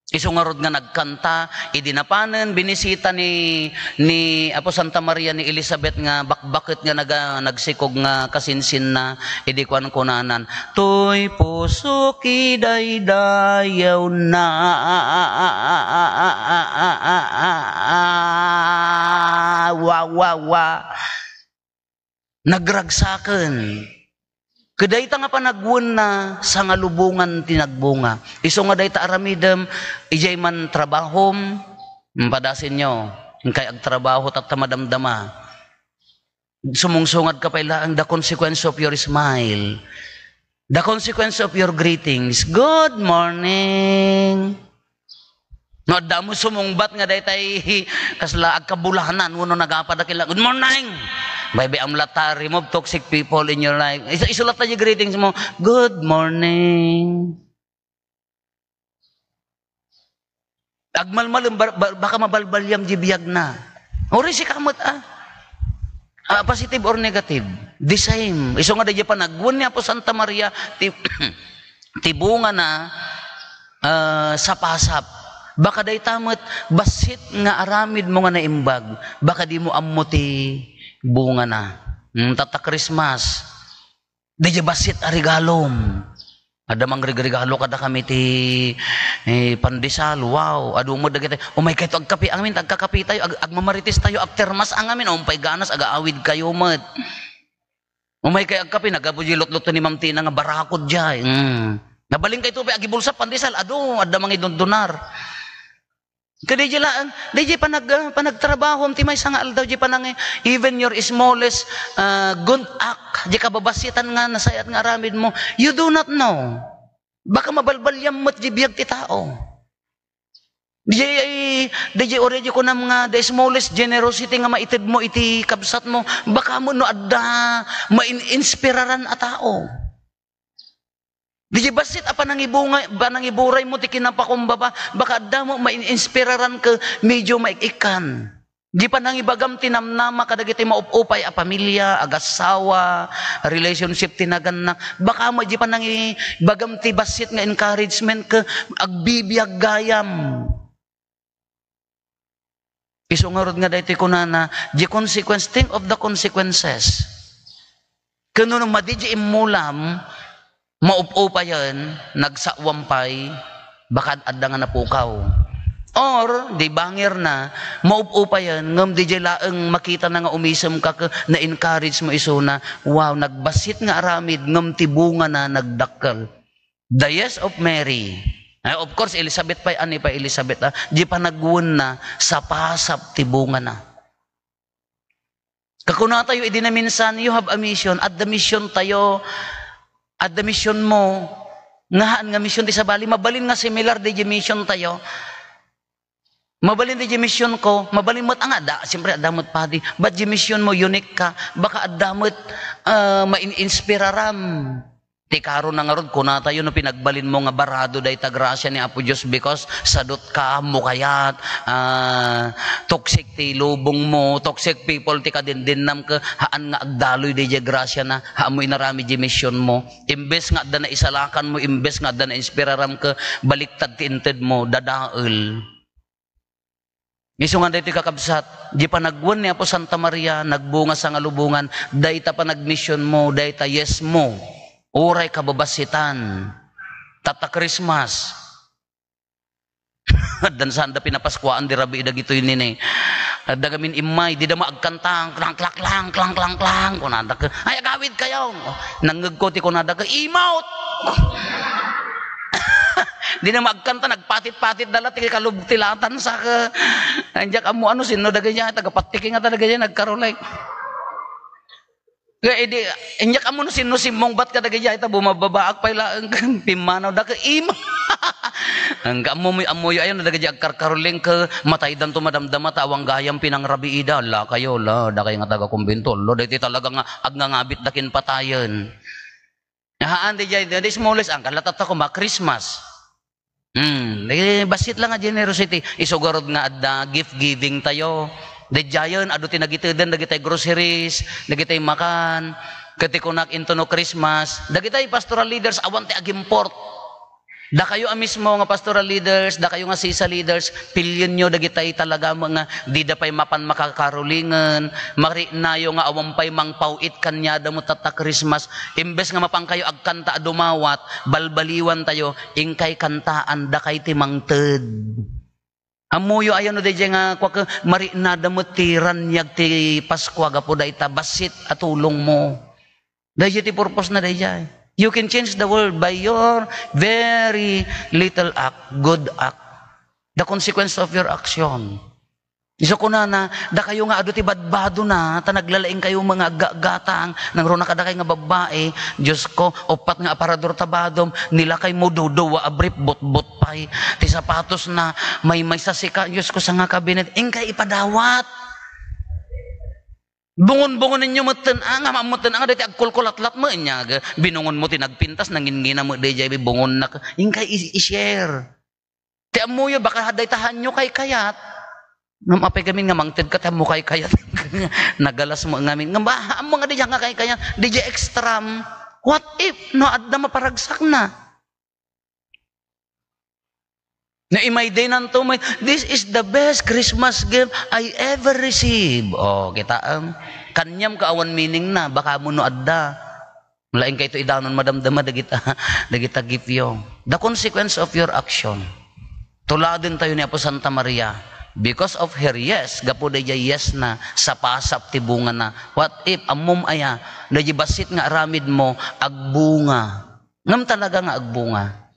Isu ngarud nga nagkanta, idi napanen binisita ni, ni Apo Santa Maria ni Elizabeth nga bakbaket nga naga-, nagsikog nga kasinsinna, idi kuan kunanan, "Toy pusok idaydayawna." Wa, wa, wa. Nagragsaken. Ket dayta nga panagwenna, sangalubongan ti nagbunga. Isu nga dayta aramidem, idiay man trabahom, mm, padasenyo, inkay agtrabaho, tatta madamdama. Sumungsungadka pay laeng, the consequence of your smile. The consequence of your greetings. "Good morning." No, adda mo sumungbat nga daytay kasla agkabulanan wenno nagapad a kila, "Good morning!" Baybay-am latta, remove toxic people in your life. Isu-, isu latta di greetings mo, "Good morning." Agmalmalem, ba-, ba-, baka mabalbaliam di biagna. Uray sika met, ah. Ah, positive or negative? The same. Isu nga daydi panagwen ni Apo Santa Maria, ti, ti bungana, ah, sapasap. Baka dayta met bassit nga aramidmo nga naimbag, baka dimo ammo ti bungana. Hmm, tatta Christmas. Daydi bassit a regalom. Adda mangregregalo kadakami ti, eh, pandesal. Wow, adu met dagiti, "Umaykayto agkape." Ngamin, agkakapetayo, ag-, agmamarites tayo after mass. Ngamin, umpay ganas, agaawidkayo met. "Umaykay agkape," naggapu di lutluto ni Ma'am Tina nga barakod diay. Mm. Nabalinkayto pay agibulsa pandesal, adu, adda mangidundunar. Ket daydi laeng, daydi panag-, ah, panagtrabahom ti maysa nga aldaw, di panang-, even your smallest, ah, good act, di kababassitan nga nasayaat nga aramidmo, you do not know. Baka mabalbaliam met di biag ti tao. Di, Dayjay uray di kunam nga the smallest generosity nga maitedmo iti kabsatmo, baka mo no adda main-inspiraran a tao. Dayjay bassit a panangibunga-, panangiburaymo ti kinapakumbaba, baka adda mo main-inspiraran ket medyo maik-ikkan. Di panangibagam ti namnama kadagiti maupupay a pamilia, agassawa, relationship ti nagannak. Baka mo di panangibagam ti bassit nga encouragement ket agbibiag gayam. Isu ngarud nga daytoy kunana, the consequence, think of the consequences. Ken no madi di immulam, maup-upayen, nagsawam pay, baka adda nga napukaw. Or, di bangir na, maup-upayen, ngem di laeng makita na nga umisem ka, ke-, na-encourage mo isuna, wow, nagbassit nga aramid, ngem ti bunga na nagdakkel. The yes of Mary. Eh, of course, Elizabeth pay, ani pay Elizabeth, ah, di panagwenna, sapasap ti bungana. Kakunatayo idi naminsan, "You have a mission." Adda mission tayo. Adda mission mo. Nga haan nga mission ti sabali. Mabalin nga similar di mission tayo. Mabalin di mission ko. Mabalin met nga da. Siyempre, adda met padi. But di mission mo, unique ka. Baka adda met, ah, main-inspiraram. Ti karona ngarud, kunatayo no pinagbalinmo nga barado dayta grasia ni Apo Dios because sadot ka, ammo kayat, ah, toxic ti lubongmo, toxic people ti kadindinnam, ke haan nga agdaluy dayjay grasiana, ammo inaramid di misionmo. Imbes nga adda naisalakanmo, imbes nga adda nainspiraram, ke baliktad ti intedmo, dadael. Isu nga daytoy, kakabsat, di panagwen ni Apo Santa Maria, nagbunga sangalubongan, dayta panagmisionmo, dayta yesmo, uray kababassitan, tatta Christmas. Addan sanda pinapaskuaan di rabii dagitoy nini. Adda ngamin immay, dida maagkanta, klang, klak, klang, klang, klang, klang, kunada ke, "Ay, agawid kayo." Nangngegko ti kunada ke, "Imot!" Dina maagkanta, nagpatit-patit da la ti kalub ti latan sa ke. Ay, diak ammo ano, sino dagiti, taga Pattiking ata dagiti nagkarulay. Kaya idi, inyak ammo no sino simmungbat kadagiti, ay, ta bumababaak pay laeng pimmanaw da ke, "Ima." Ang ammo, ammoyo ayon, dagiti agkarkaruling ke, mataydanto madamdama, ta awan gayam pinangrabiida, la kayo, la, dakay nga taga kumbento, lo, dagiti talaga nga agngangabit da ken patayen. Haan, di jay, di smallest, ang kalatatta ko, ma-Christmas. Hmm, eh, bassit lang nga generosity. Isu garud nga adda gift giving tayo. Daydiayen, adu ti nagiteden, dagitay groceries, dagitay makan. Ket ti kunak into no Christmas, dagitay pastoral leaders, awan ti agimport. Dakayo a mismo nga pastoral leaders, dakayo nga sisa leaders, pilyenyo dagitay talaga nga dida pay mapan makakarulingen, mariknayo nga awan pay mangpaw-it kaniada met tatta Christmas, imbes nga mapankayo agkanta a dumawat, balbaliwan tayo, inkay kantaan, dakay ti mangted. Ammoyo aya no daydiay nga kuak, mariknada met ti raniag ti Paskua gapu dayta bassit a tulongmo. Daydiay ti purpose na daydiay. You can change the world by your very little act, good act. The consequence of your action. Isu kunana, dakayo nga adu ti badbadona, ta naglalaing kayo nga aggatgatang, nangruna kadakay nga babbai, Diyos ko, uppat nga aparador ta badom, nilakay mo duduwa a brief, butbut pay. Ti sapatos na, may, may sasika, Diyos ko, sanga kabinet, inkay ipadawat. Bungon-bungonen yo metten, ah, nga mammetten, ah, nga dayta agkulkulatlat mo, inyag, binungon mo ti nagpintas, nanginngina mo, dayjay, bungon na, inkay i-, i-share. Ti ammoyo, baka dayta hanyo kaykayat. Ngem apay gamin nga mangted ka, ti ammo kaykayat. Nagalas mo ngamin. Ngem ba, ammo nga dayjay nga kaykayat, dayjay extra. What if, no, adda maparagsakna? No, imaydaynanto, may, "This is the best Christmas gift I ever receive." Oh, kitaem. Kaniam ka awan meaning na, baka mo no adda. Laeng kayto idanon madamdama dagita, dagita gift yo. The consequence of your action. Tuladen tayo ni Apo Santa Maria. Because of her yes, gapu dayjay yes na, sapasap ti bunga na. What if, ammom aya, dayjay bassit nga aramid mo, agbunga. Ngem talaga nga agbunga.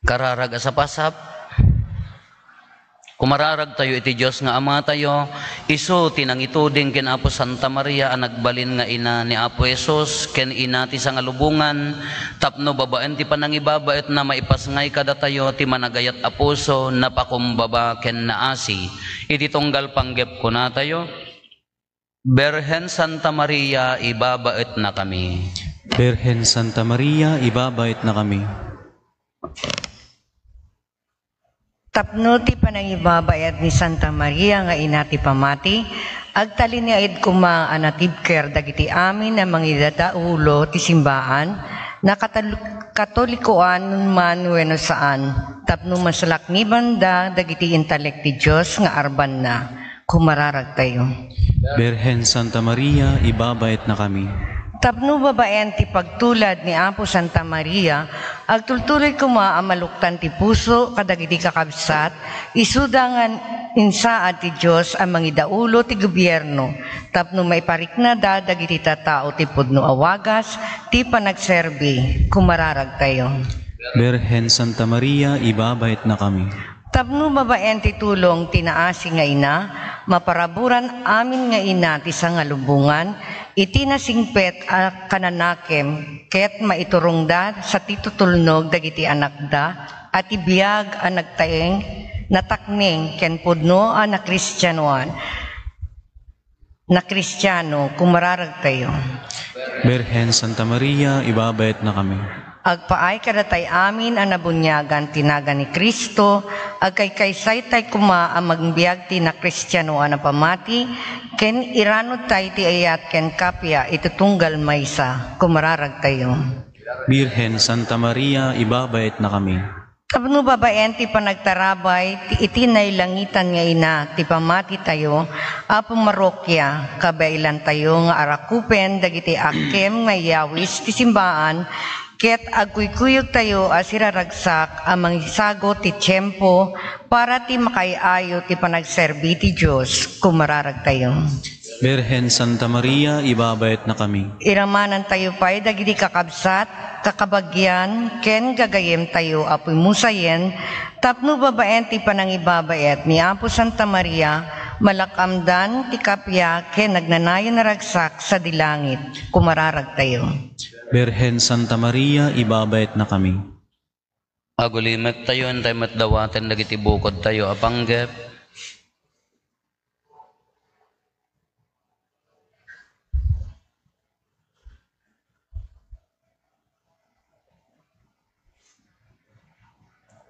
Kararag a sapasap. Mararagtayo iti Dios nga Amatayo, isu ti nangituding ken Apo Santa Maria a nagbalin nga ina ni Apo Jesus ken ina ti sangalubongan, tapno babaen ti panangibabaetna maipasngay kadatayo ti managayat a puso, napakumbaba ken naasi. Iti tunggal panggep kunatayo, Birhen Santa Maria, ibabaetnakami. Birhen Santa Maria, ibabaetnakami. Tapno ti panangibabaet ni Santa Maria nga ina ti pamati, agtalinaed koma a natibker dagiti amin a mangidadaulo ti simbaan, nakatal-, katolikoan man wenno saan, tapno masalaknibanda dagiti intalek ti Dios nga arbanna. Kumararagtayo. Birhen Santa Maria, ibabaetnakami. Tapno babaen ti pagtulad ni Apo Santa Maria, agtultuloy koma a maluktan ti puso kadagiti kakabsat, isuda nga insaad ti Dios a mangidaulo ti gobierno, tapno maipariknada dagiti tattao ti pudno a wagas ti panagserbi. Kumararagtayo. Birhen Santa Maria, ibabaetnakami. Tapno babaen ti tulong ti naasi nga ina, maparaburan amin nga ina ti sangalubongan iti nasingpet a kananakem, ket maiturongda sa ti tutulnog dagiti anakda a ti biag a nagtaeng, natakneng, ken pudno a nakristianoan. Nakristiano, kumararagtayo. Birhen Santa Maria, ibabaetnakami. Agpaay kadatayo amin a nabuniagan ti nagan ni Cristo, agkaykaysaytay koma a mangbiag ti nakristianoan a pamati, ken iranudtay ti ayat ken kappia iti tunggal maysa. Kumararagtayo. Birhen Santa Maria, ibabaetnakami. Tapno babaen ti panagtarabay ti iti nailangitan nga ina ti pamatitayo, Apo Marokia, kabaelantayo nga arakupen dagiti akkem nga iyawis ti simbaan, ket agkuykuyogtayo a siraragsak a mangisagut ti tiempo para ti makaay-ayo ti panagserbi ti Dios. Kumararagtayo. Birhen Santa Maria, ibabaetnakami. Iramanantayo pay dagiti kakabsat, kakabagian, ken gagayemtayo a pimusayen, tapno babaen ti panangibabaet ni Apo Santa Maria, malak-amdan ti kappia ken nagnanayon a ragsak sadi langit. Kumararagtayo. Birhen Santa Maria, ibabaetnakami. Agulimettayo, intay met dawaten dagiti bukodtayo a panggep.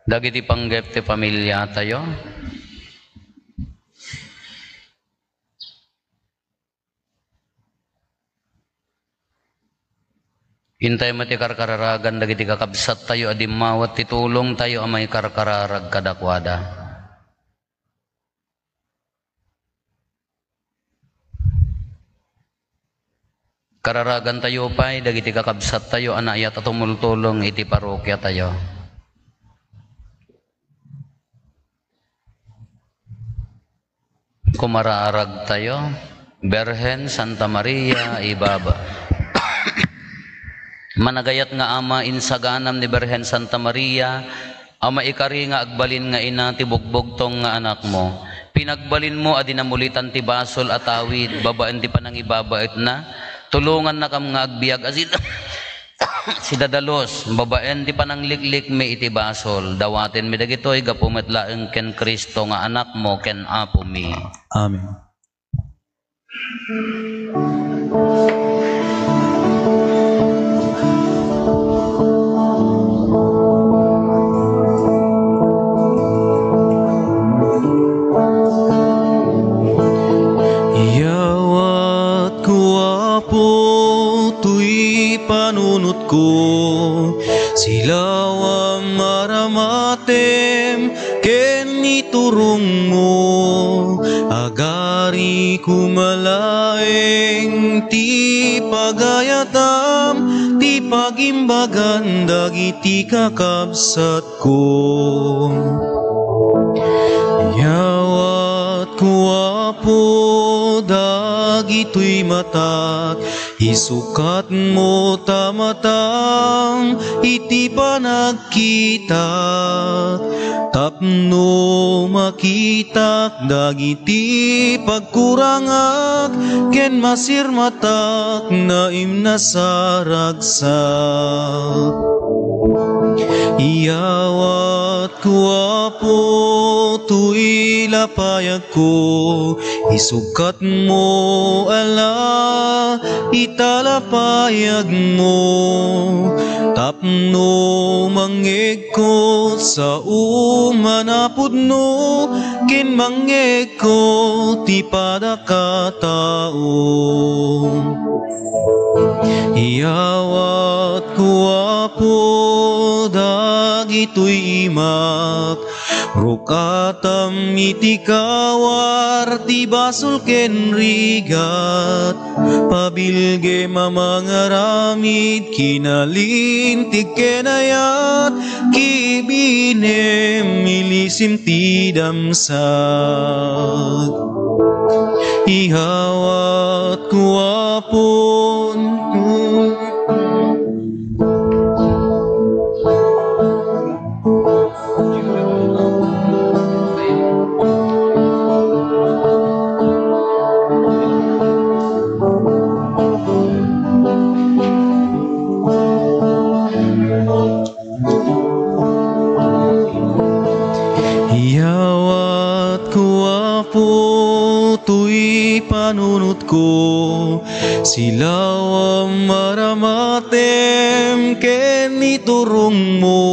Dagiti panggep ti pamiliatayo. Intay met ti karkararagan dagiti kakabsattayo a dimmawat ti tulongtayo a maikarkararag kadakuada. Kararagantayo pay dagiti kakabsattayo a naayat a tumultulong iti parokiatayo. Kumararagtayo, Birhen Santa Maria, ibaba. Managayat nga Ama, insaganam ni Birhen Santa Maria a maikari nga agbalin nga ina ti bugbugtong nga anakmo. Pinagbalinmo a dina mulitan ti basol a tawid babaen ti panangibabaetna. Tulongannakam nga agbiag a sid-, sidadalus babaen ti panangliklikmi iti basol. Dawatenmi dagitoy gapu met laeng ken Cristo nga Anakmo ken Apomi. Amen. Iyawatko, Apo, toy panunotko, silawam, aramatem, ken iturongmo. Agari koma laeng ti pagayatam, ti pagimbagan dagiti kakabsatko. Iyawatko, Apo, dagitoy matak, isukatmo ta matang iti panagkitak, Tapno makitak dagiti pagkurangak ken masirmatak naimna sa ragsak. Iyawatko, Apo, toy lapayagko, isukatmo, ala, ita lapayagmo, tapno mangngegko sao manapudno, ken mangngegko ti padakatao. Iyawatko, Apo, dagitoy imak, rukatam iti kawar ti basol ken rigat. Pabilgem a mangaramid, kinalintig ken ayat, kibinem ilisim ti damsak. Ihawatko, Apo, Iyawatko, Apo, toy panunotko, silawam maramatem ken iturongmo.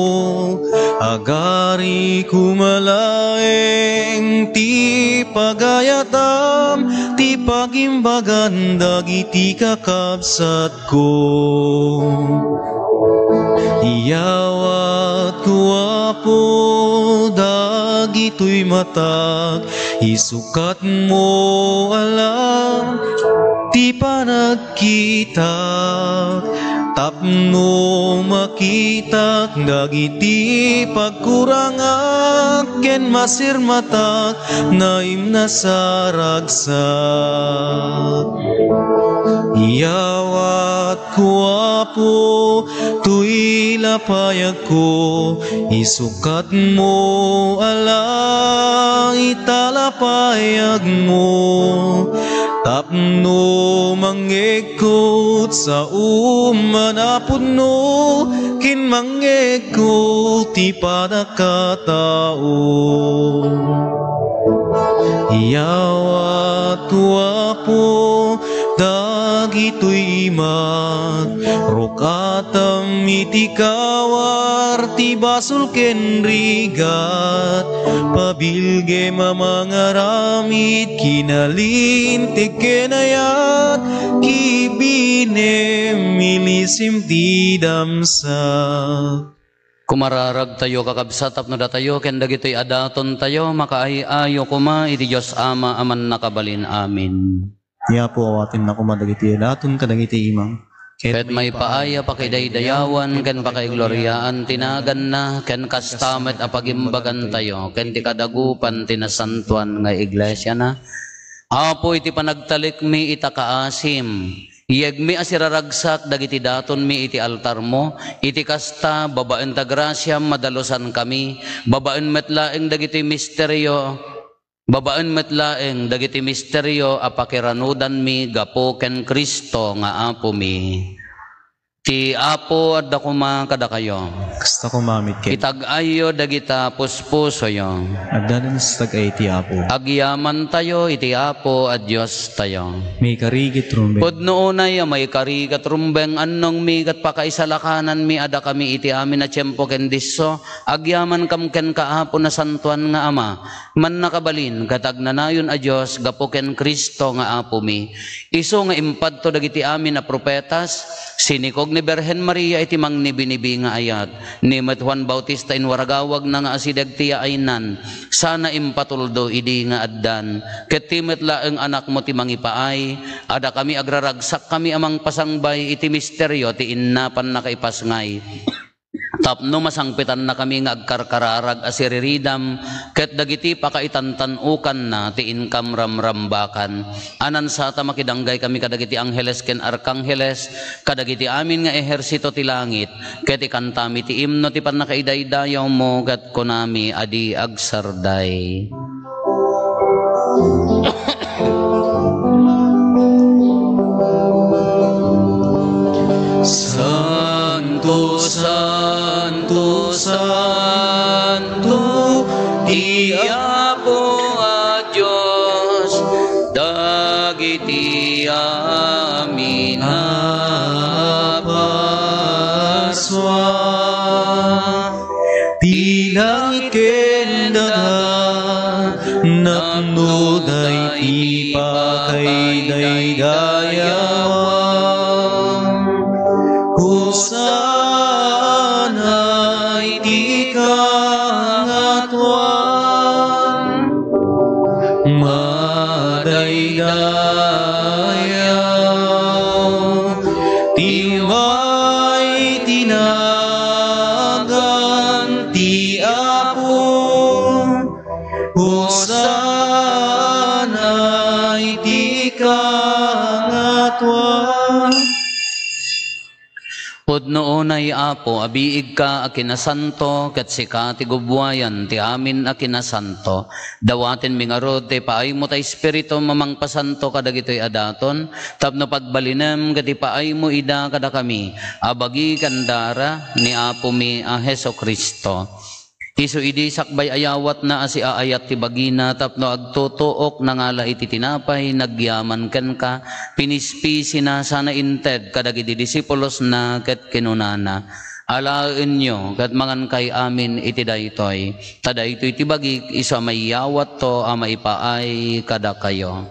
Agari koma laeng ti pagayatam, ti pagimbagan dagiti kakabsat ko. Iyawatko, Apo, dagitoy matak, isukatmo, ala, ti panagkitak, tapno makitak dagiti pagkurangak ken masirmatak naimna sa ragsak. Iyawatko, Apo, toy lapayagko, isukatmo, ala, ita lapayagmo, tapno mangngegko, sao manapudno, ken mangngegko ti padakatao. Iyawatko, Apo, dagitoy imak, rukatam iti kawar ti basol ken rigat. Pabilgem a mangaramid, kinalintig ken ayat, kibinem ilisim ti damsak. Kumararagtayo, kakabsat, tapno datayo ken dagitoy a datontayo makaay-ayo koma iti Dios Ama a Mannakabalin. Amen. Ni Apo, awatenna koma dagiti daton kadagiti imam. Ket maipaay a pakidaydayawan ken pakaigloriaan ti naganna, ken kasta met a pagimbagantayo ken ti kadagupan ti nasantoan nga iglesiana. Apo, iti panagtalikmi ita kaasim, yegmi a siraragsak dagiti datonmi iti altarmo, iti kasta, babaen ta grasiam, madalusankami, babaen met laeng dagiti misterio, babaen met laeng dagiti misterio a pakiranudanmi gapu ken Cristo nga Apomi. Ti Apo adda koma kadakayo. Kasta koma met ken. Itag-ayyo dagita puspusoyo. Adda sa tag-ay ti Apo. Agyamantayo iti Apo a Diostayo. Maikari ket rumbeng. Pudno unay a maikari ket rumbeng, annongmi ket pakaisalakananmi a dakami iti amin a tiempo ken disso, agyamankam kenka, Apo, nasantoan nga Ama, mannakabalin ket agnanayon a Dios gapu ken Cristo nga Apomi. Isu nga impadto dagiti amin a profetas, sinikog ni Birhen Maria iti mangnibinibi nga ayat, ni met Juan Bautista inwaragawagna nga asideg ti yaaynan, sana impatuldo idi nga addan. Ket ti met laeng anakmo ti mangipaay, a dakami agraragsakkami a mangpasangbay iti misterio ti inna pannakaipasngay. Tapno masangpetannakami nga agkarkararag a siriridam ket dagiti pakaitantan-okanna ti inkam ramrambakan. Anansata makidanggay kami kadagiti angheles ken arkangheles, kadagiti amin nga ehersito ti langit, ket ikantami ti imno ti pannakaidaydayawmo, ket kunami a di agsarday. Santo, santo, santo, ti Apo a Dios, dagiti amin a pasua. Ti langit ken daga, napnoda iti pakaidaydayawan. Hosanna iti kangatoan. Madaydayaw ti umay ti nagan ti Apo. Hosanna iti kangatoan. Pudno unay, Apo, a biigka a kinasanto, ket sika ti gubbuayan ti amin a kinasanto. Dawatenmi ngarud ti paaymo ta Espiritu a mangpasanto kadagitoy a daton, tapno pagbalinem ket ipaaymo ida kadakami a bagi ken dara ni Apomi a Jesu-Cristo. Isu idi sakbay a yawatna a siaayat ti bagina tapno agtutuok, nangala iti tinapay, nagyaman kenka, pinispisina sana inted kadagiti disipulosna ket kinunana, "Alaenyo ket mangankay amin iti daytoy, ta daytoy ti bagik isu a maiyawatto a maipaay kadakayo."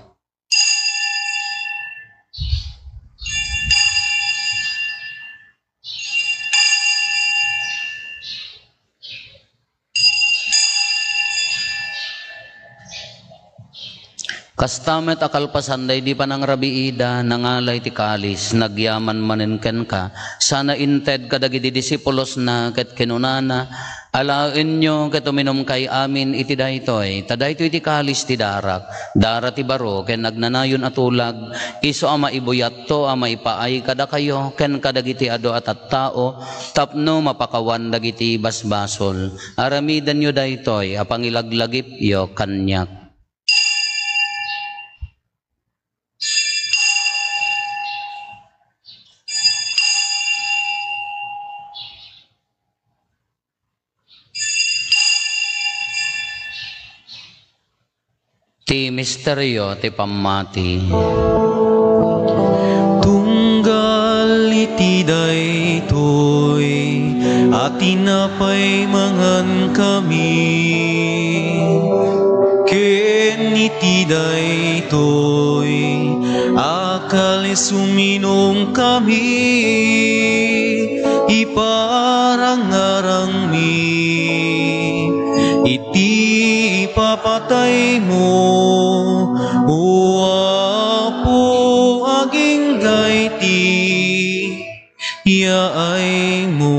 Kasta met a kalpasan daydi panangrabiida, nangala iti kalis, nagyaman manen kenka, sana inted kadagiti disipulosna, ket kinunana, "Alaenyo ket uminumkay amin iti daytoy, ta daytoy ti kalis ti darak, dara ti baro ken agnanayon a tulag, isu a maibuyatto a maipaay kadakayo ken kadagiti adu a tattao tapno mapakawan dagiti basbasol. Aramidenyo daytoy a pangilaglagipyo kaniak." Ti misterio ti pammati. Tunggal iti daytoy a tinapay mangankami, ken iti daytoy a kalis uminumkami, iparangarangmi iti ipapataymo, O Apo, agingga iti yaaymo.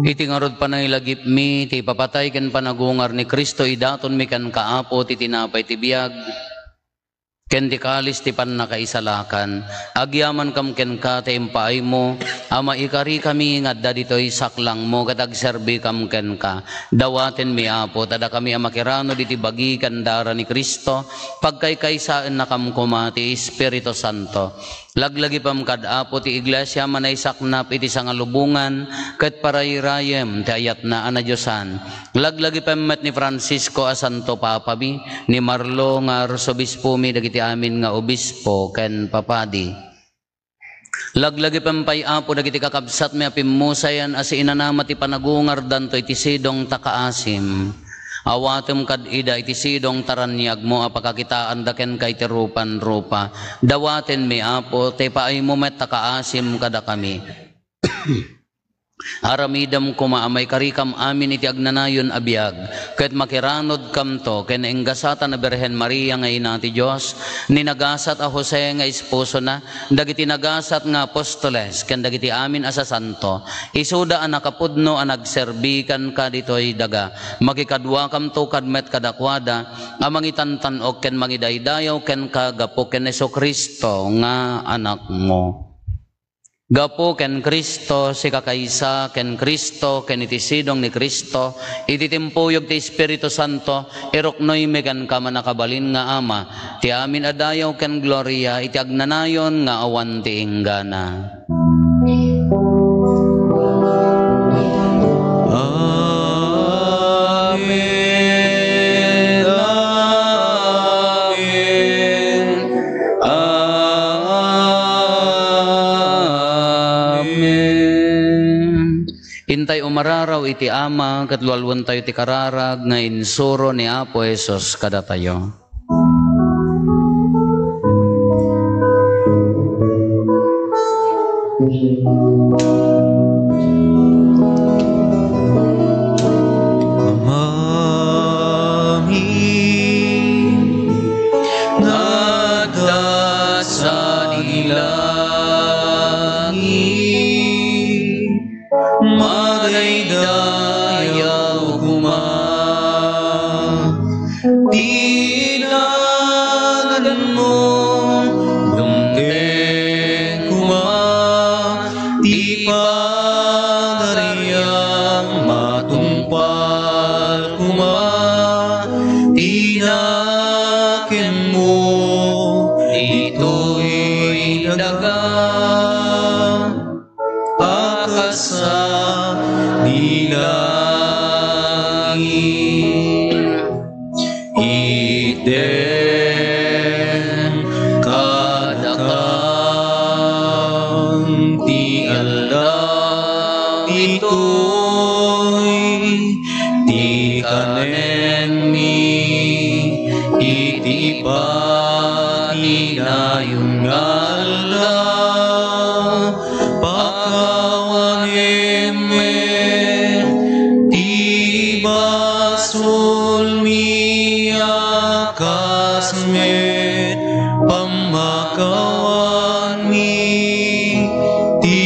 Iti ngarud panangilagipmi, ti ipapatay ken panagungar ni Cristo, idatonmi kenka, Apo, ti tinapay ti biag ken ti kalis ti pannakaisalakan. Agyamankam kenka ta impaaymo a maikarikami nga adda ditoy saklangmo ket agserbikam kenka. Dawatenmi, Apo, ta dakami a makirano diti bagi ken dara ni Cristo, pagkaykaysaennakam koma ti Espiritu Santo. Laglagipem kad, Apo, ti Iglesia a manaysaknap iti sangalubongan ket parayrayem ti ayatna a nadiosan. Laglagipem met ni Francisco a Santo Papami, ni Marlo nga Arsobispomi, dagiti amin nga obispo ken papadi. Laglagipem pay, Apo, dagiti kakabsatmi a pimmusayan a siinanama ti panagungardanto iti sidong ta kaasim. Awatem kad ida iti sidong ta raniagmo a pakakitaanda kenka iti rupan-rupa. Dawatenmi, Apo, ti paaymo met ta kaasim kadakami. Aramidem koma a maikarikam amin iti agnanayon a biag, ket makiranudkamto ken nainggasatan a Birhen Maria nga Ina ti Dios, ni nagasat a Jose nga esposona, dagiti nagasat nga apostoles, ken dagiti amin a sasanto, isuda a nakapudno a nagserbi kenka ditoy daga. Makikaduakamto kadmet kadakuada a mangitantan-ok ken mangidaydayaw kenka gapu ken Jesu-Cristo nga Anakmo. Gapu ken Cristo, sika kaysa, ken Cristo, ken iti sidong ni Cristo, iti timpuyog ti Espiritu Santo, iruknoymi kenka, mannakabalin nga Ama, ti amin a dayaw ken gloria iti agnanayon nga awan ti inggana. Amen. Amen. Intay umararaw iti Ama, ket lualuentayo ti kararag nga insuro ni Apo Jesus kadatayo. Amami nga adda sadi langit, madaydayaw koma ti naganmo, dumteng koma ti pagariam, matungpal koma ti nakemmo ditoy daga a kas sadi langit. Itdem kadakam ti aldaw ditoy ti kanenmi iti patinayon nga aldaw. Pakawanem met ti basolmi a kas met pammakawanmi ti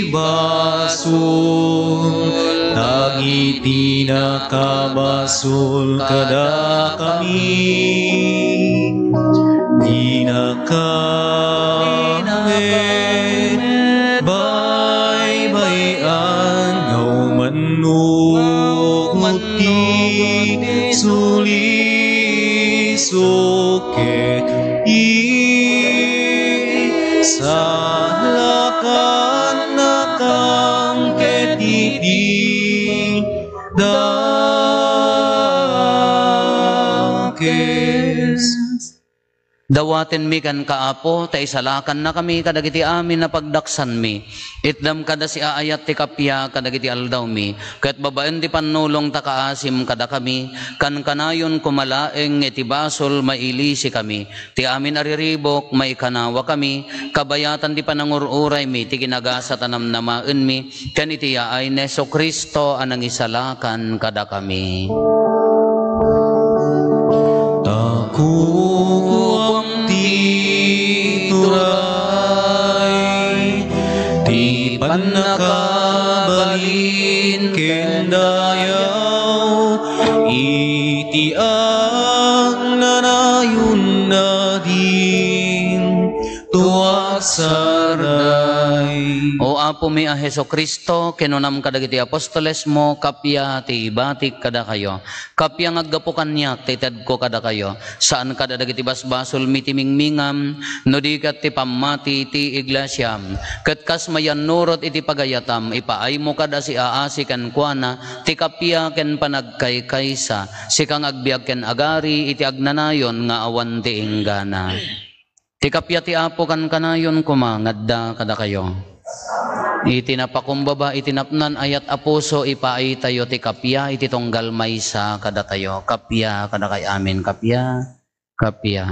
basol dagiti nakabasol kadakami. Dinakam met baybay-an nga umannok ti sulisok ket isalakannakam ket iti dakes. Dawatenmi kenka, Apo, ta isalakannakami kadagiti amin a pagdaksanmi. Itdem kada siaayat ti kappia kadagiti aldawmi, ket babaen ti pannulong ta kaasim kadakami, kankanayon koma laeng nga iti basol mailisikami. Ti amin a riribuk, maikanawakami, kabayatan ti panangur-uraymi, ti kinagasat a namnamaenmi, ken iti yaay ni Jesu-Cristo a nangisalakan kadakami. Ta kukuam ti turay, ti pannakabalin ken dayaw, iti agnanayon nadin tuak sarday. O Apomi a Jesu-Cristo, kinunam kadagiti apostolesmo, kappia ti ibatik kadakayo. Kappia nga aggapu kaniak ti itedko kadakayo. Saan kada dagiti basbasolmi ti mingmingam, no di ket ti pammati ti iglesiam. Ket kas mayannurot iti pagayatam, ipaaymo kad a siaasi kenkuana ti kappia ken panagkaykaysa, sika nga agbiag ken agari iti agnanayon nga awan ti inggana. Ti kappia ti Apo kankanayon koma nga adda kadakayo. Iti napakumbaba iti napnoan a yat a puso, ipaaytayo ti kappia iti tunggal maysa kadatayo. Kappia kadakay amin, kappia, kappia.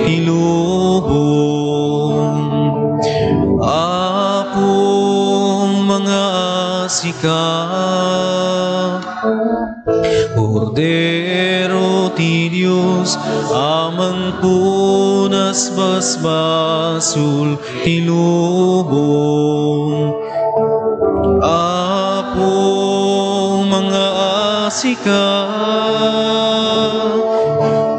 ti lubong. Apo, mangaasika. Kordero ti Dios a mangpunas basbasol ti lubong. Apo, mangaasika.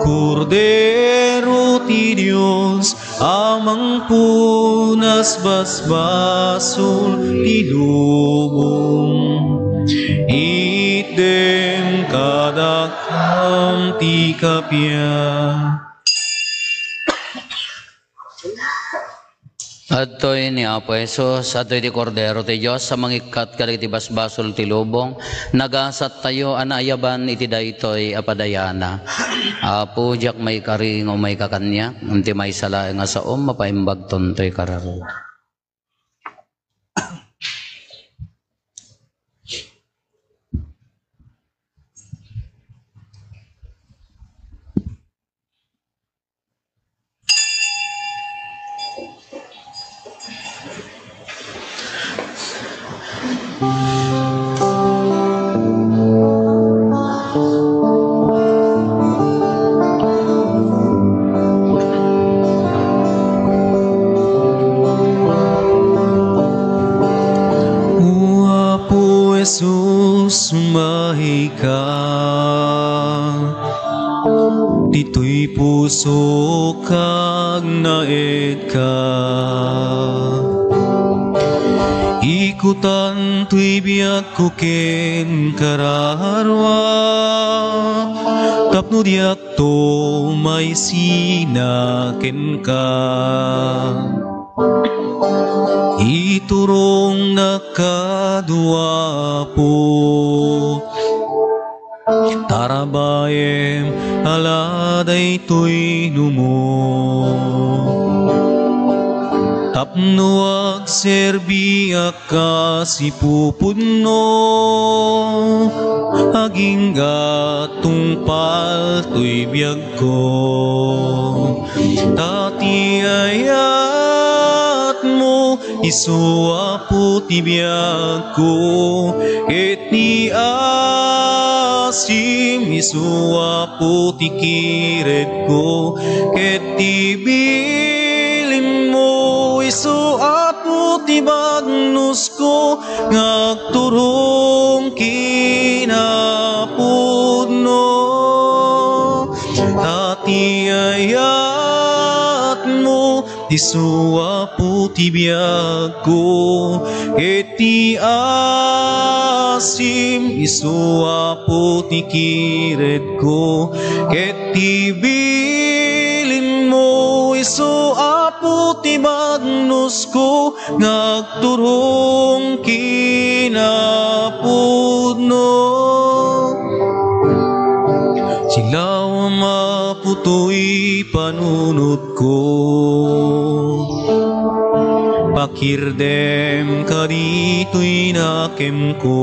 Kordero ti Dios a mangpunas basbasol ti lubong. Itdem kadakam ti kappia. Adtoy ni Apo Jesus, adtoy ti Kordero ti Dios a mangikkat kadagiti basbasol ti lubong. Nagasattayo a naayaban iti daytoy a padayana. Apo, diak maikari nga umayka kaniak, ngem ti maysa laeng a saom, mapaimbagton toy kararua. O Apo Jesus, umayka. Ditoy pusok agnaedka. Ikutan toy biagko ken kararua, tapno diakto maisina kenka. Iturongnak kano, Apo. Tarabayem ala daytoy numo, tapno agserbiak kas ipupudno, agingga tungpal toy biagko. Ta ti ayatmo, isu Apo ti biagko, ket ti asim, isu Apo ti kiredko, ket ti bilinmo, isu Apo ti bagnosko, nga agturong kinapudno. Ta ti ayatmo, isu Apo ti biagko, ket ti asim, isu Apo ti kiredko, ket ti bilinmo, isu Apo ti bagnosko, nga agturong kinapudno. Silawam, Apo, toy panunotko. Pakirdem kaditoy nakemko.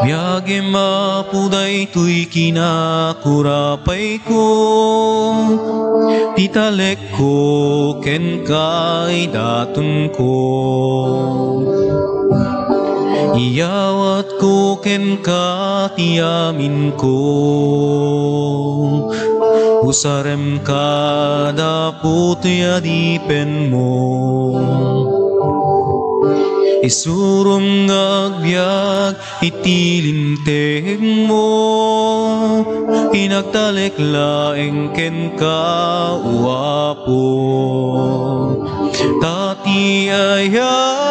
Biagem, Apo, daytoy kinakurapayko. Ti talek ko kenka, idatonko. Iyawatko kenka ti aminko. Usarem kada putoy adipenmo. Isurom nga agbiag iti lintegmo, inagtalek laeng kenka, O Apo. Ta ti ayatmo,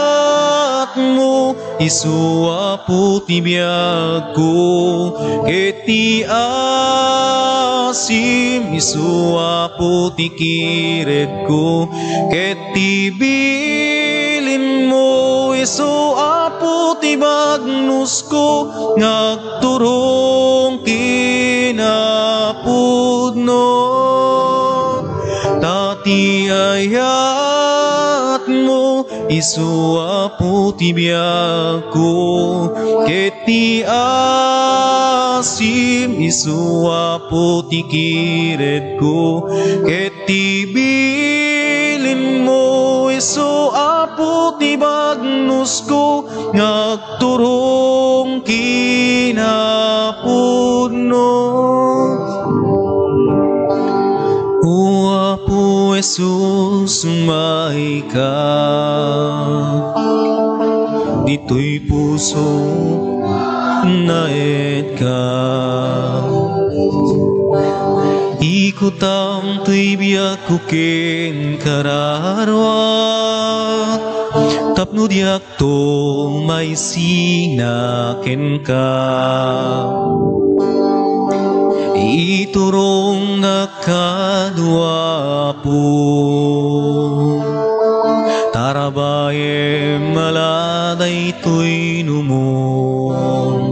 isu Apo ti biagko, ket ti asim, isu Apo ti kiredko, ket ti bilinmo, isu Apo ti bagnosko, nga agturong kinapudno. Ta ti ayatmo, isu Apo ti biagko, ket ti Asim isu, Apo, ti kiredko, ket ti bilinmo isu, Apo, ti bagnusko, nga agturong kinapudno. O Apo Jesus, umayka. Ditoy puso, naedka. Ikutam toy biagko ken kararuak, tapno diakto maisina kenka. Iturongnak kano, Apo, tarabayem a la daytoy numon,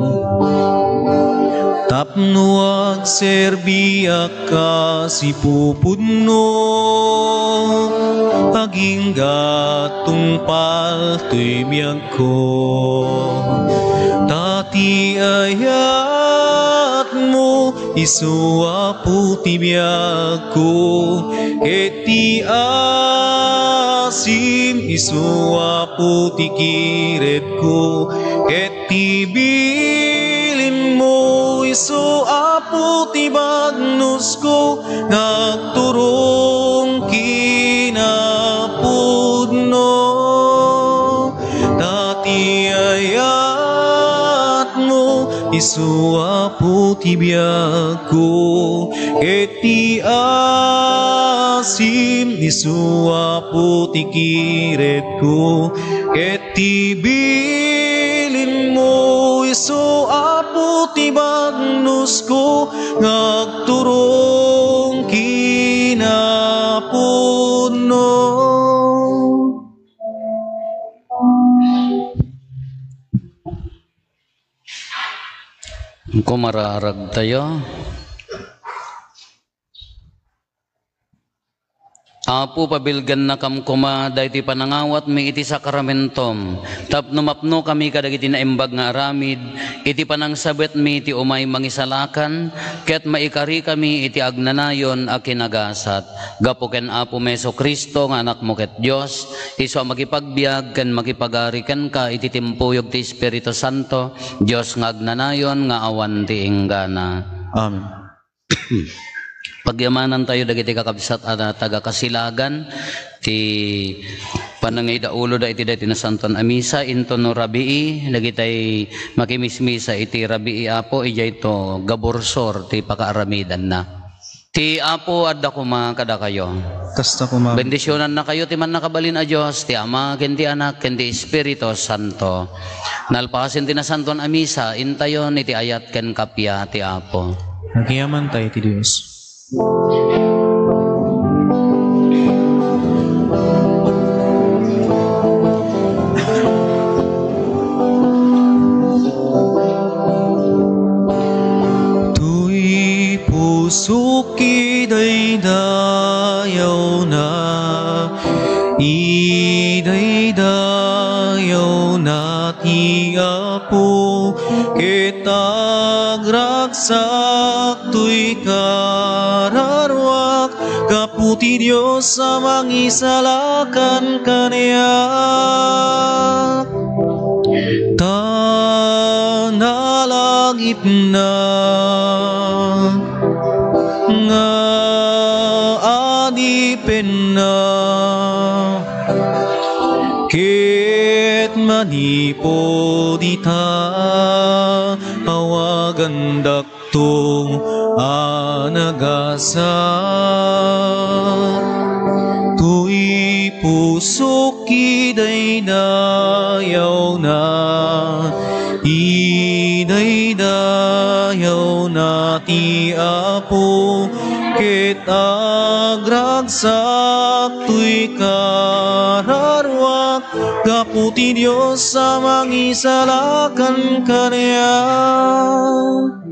tapno agserbiak kas ipupudno, agingga tungpal toy biagko. Ta ti ayatmo isu, Apo, ti biagko, ket ti asim isu, Apo, ti kiredko, ket ti bilinmo isu, Apo, ti bagnusko, nga agturong kinapudno. Ta ti ayatmo isu, Apo, ti biagko, ket ti asim isu, Apo, ti kiredko, ket ti bilinmo isu, Apo, ti bagnusko, nga agturong kinapudno. Kumararag tayo. Apo, pabilgannakam koma daytoy panangawatmi iti sakramentom, tapno mapnokami kadagiti naimbag nga aramid iti panangsabetmi ti umay mangisalakan, ket maikarikami iti agnanayon a kinagasat. Gapu ken Apomi Jesu-Cristo nga Anakmo ket Dios, isu a makipagbiag ken makipagari kenka iti timpuyog ti Espiritu Santo, Dios nga agnanayon nga awan ti inggana. Amen. Pagyamanan tayo dagiti kakabsat a taga-Kasilagan, ti panangidauloda iti daytoy nasantoan a misa, inton no rabii, dagitay makimismisa iti rabii, Apo, idiay to gabursor ti pakaaramidanna. Ti Apo adda koma kadakayo. Kasta koma. Bendisionannakayo ti Mannakabalin a Dios, ti Ama, ken ti Anak, ken ti Espiritu Santo. Nalpasen ti nasantoan a misa, intayon iti ayat ken kappia ti Apo. Agyamanen tayo ti Dios. Toy pusok idaydayawna, idaydayawna ti Apo, ket agragsak toy kararuak gapu ti Dios a mangisalakan kaniak. Ta nalagipna nga adipenna, ket manipud ita awagandak to a nagasat. Toy pusok idaydayawna, idaydayawna ti Apo, ket agragsak toy kararuak gapu ti Dios a mangisalakan kaniak.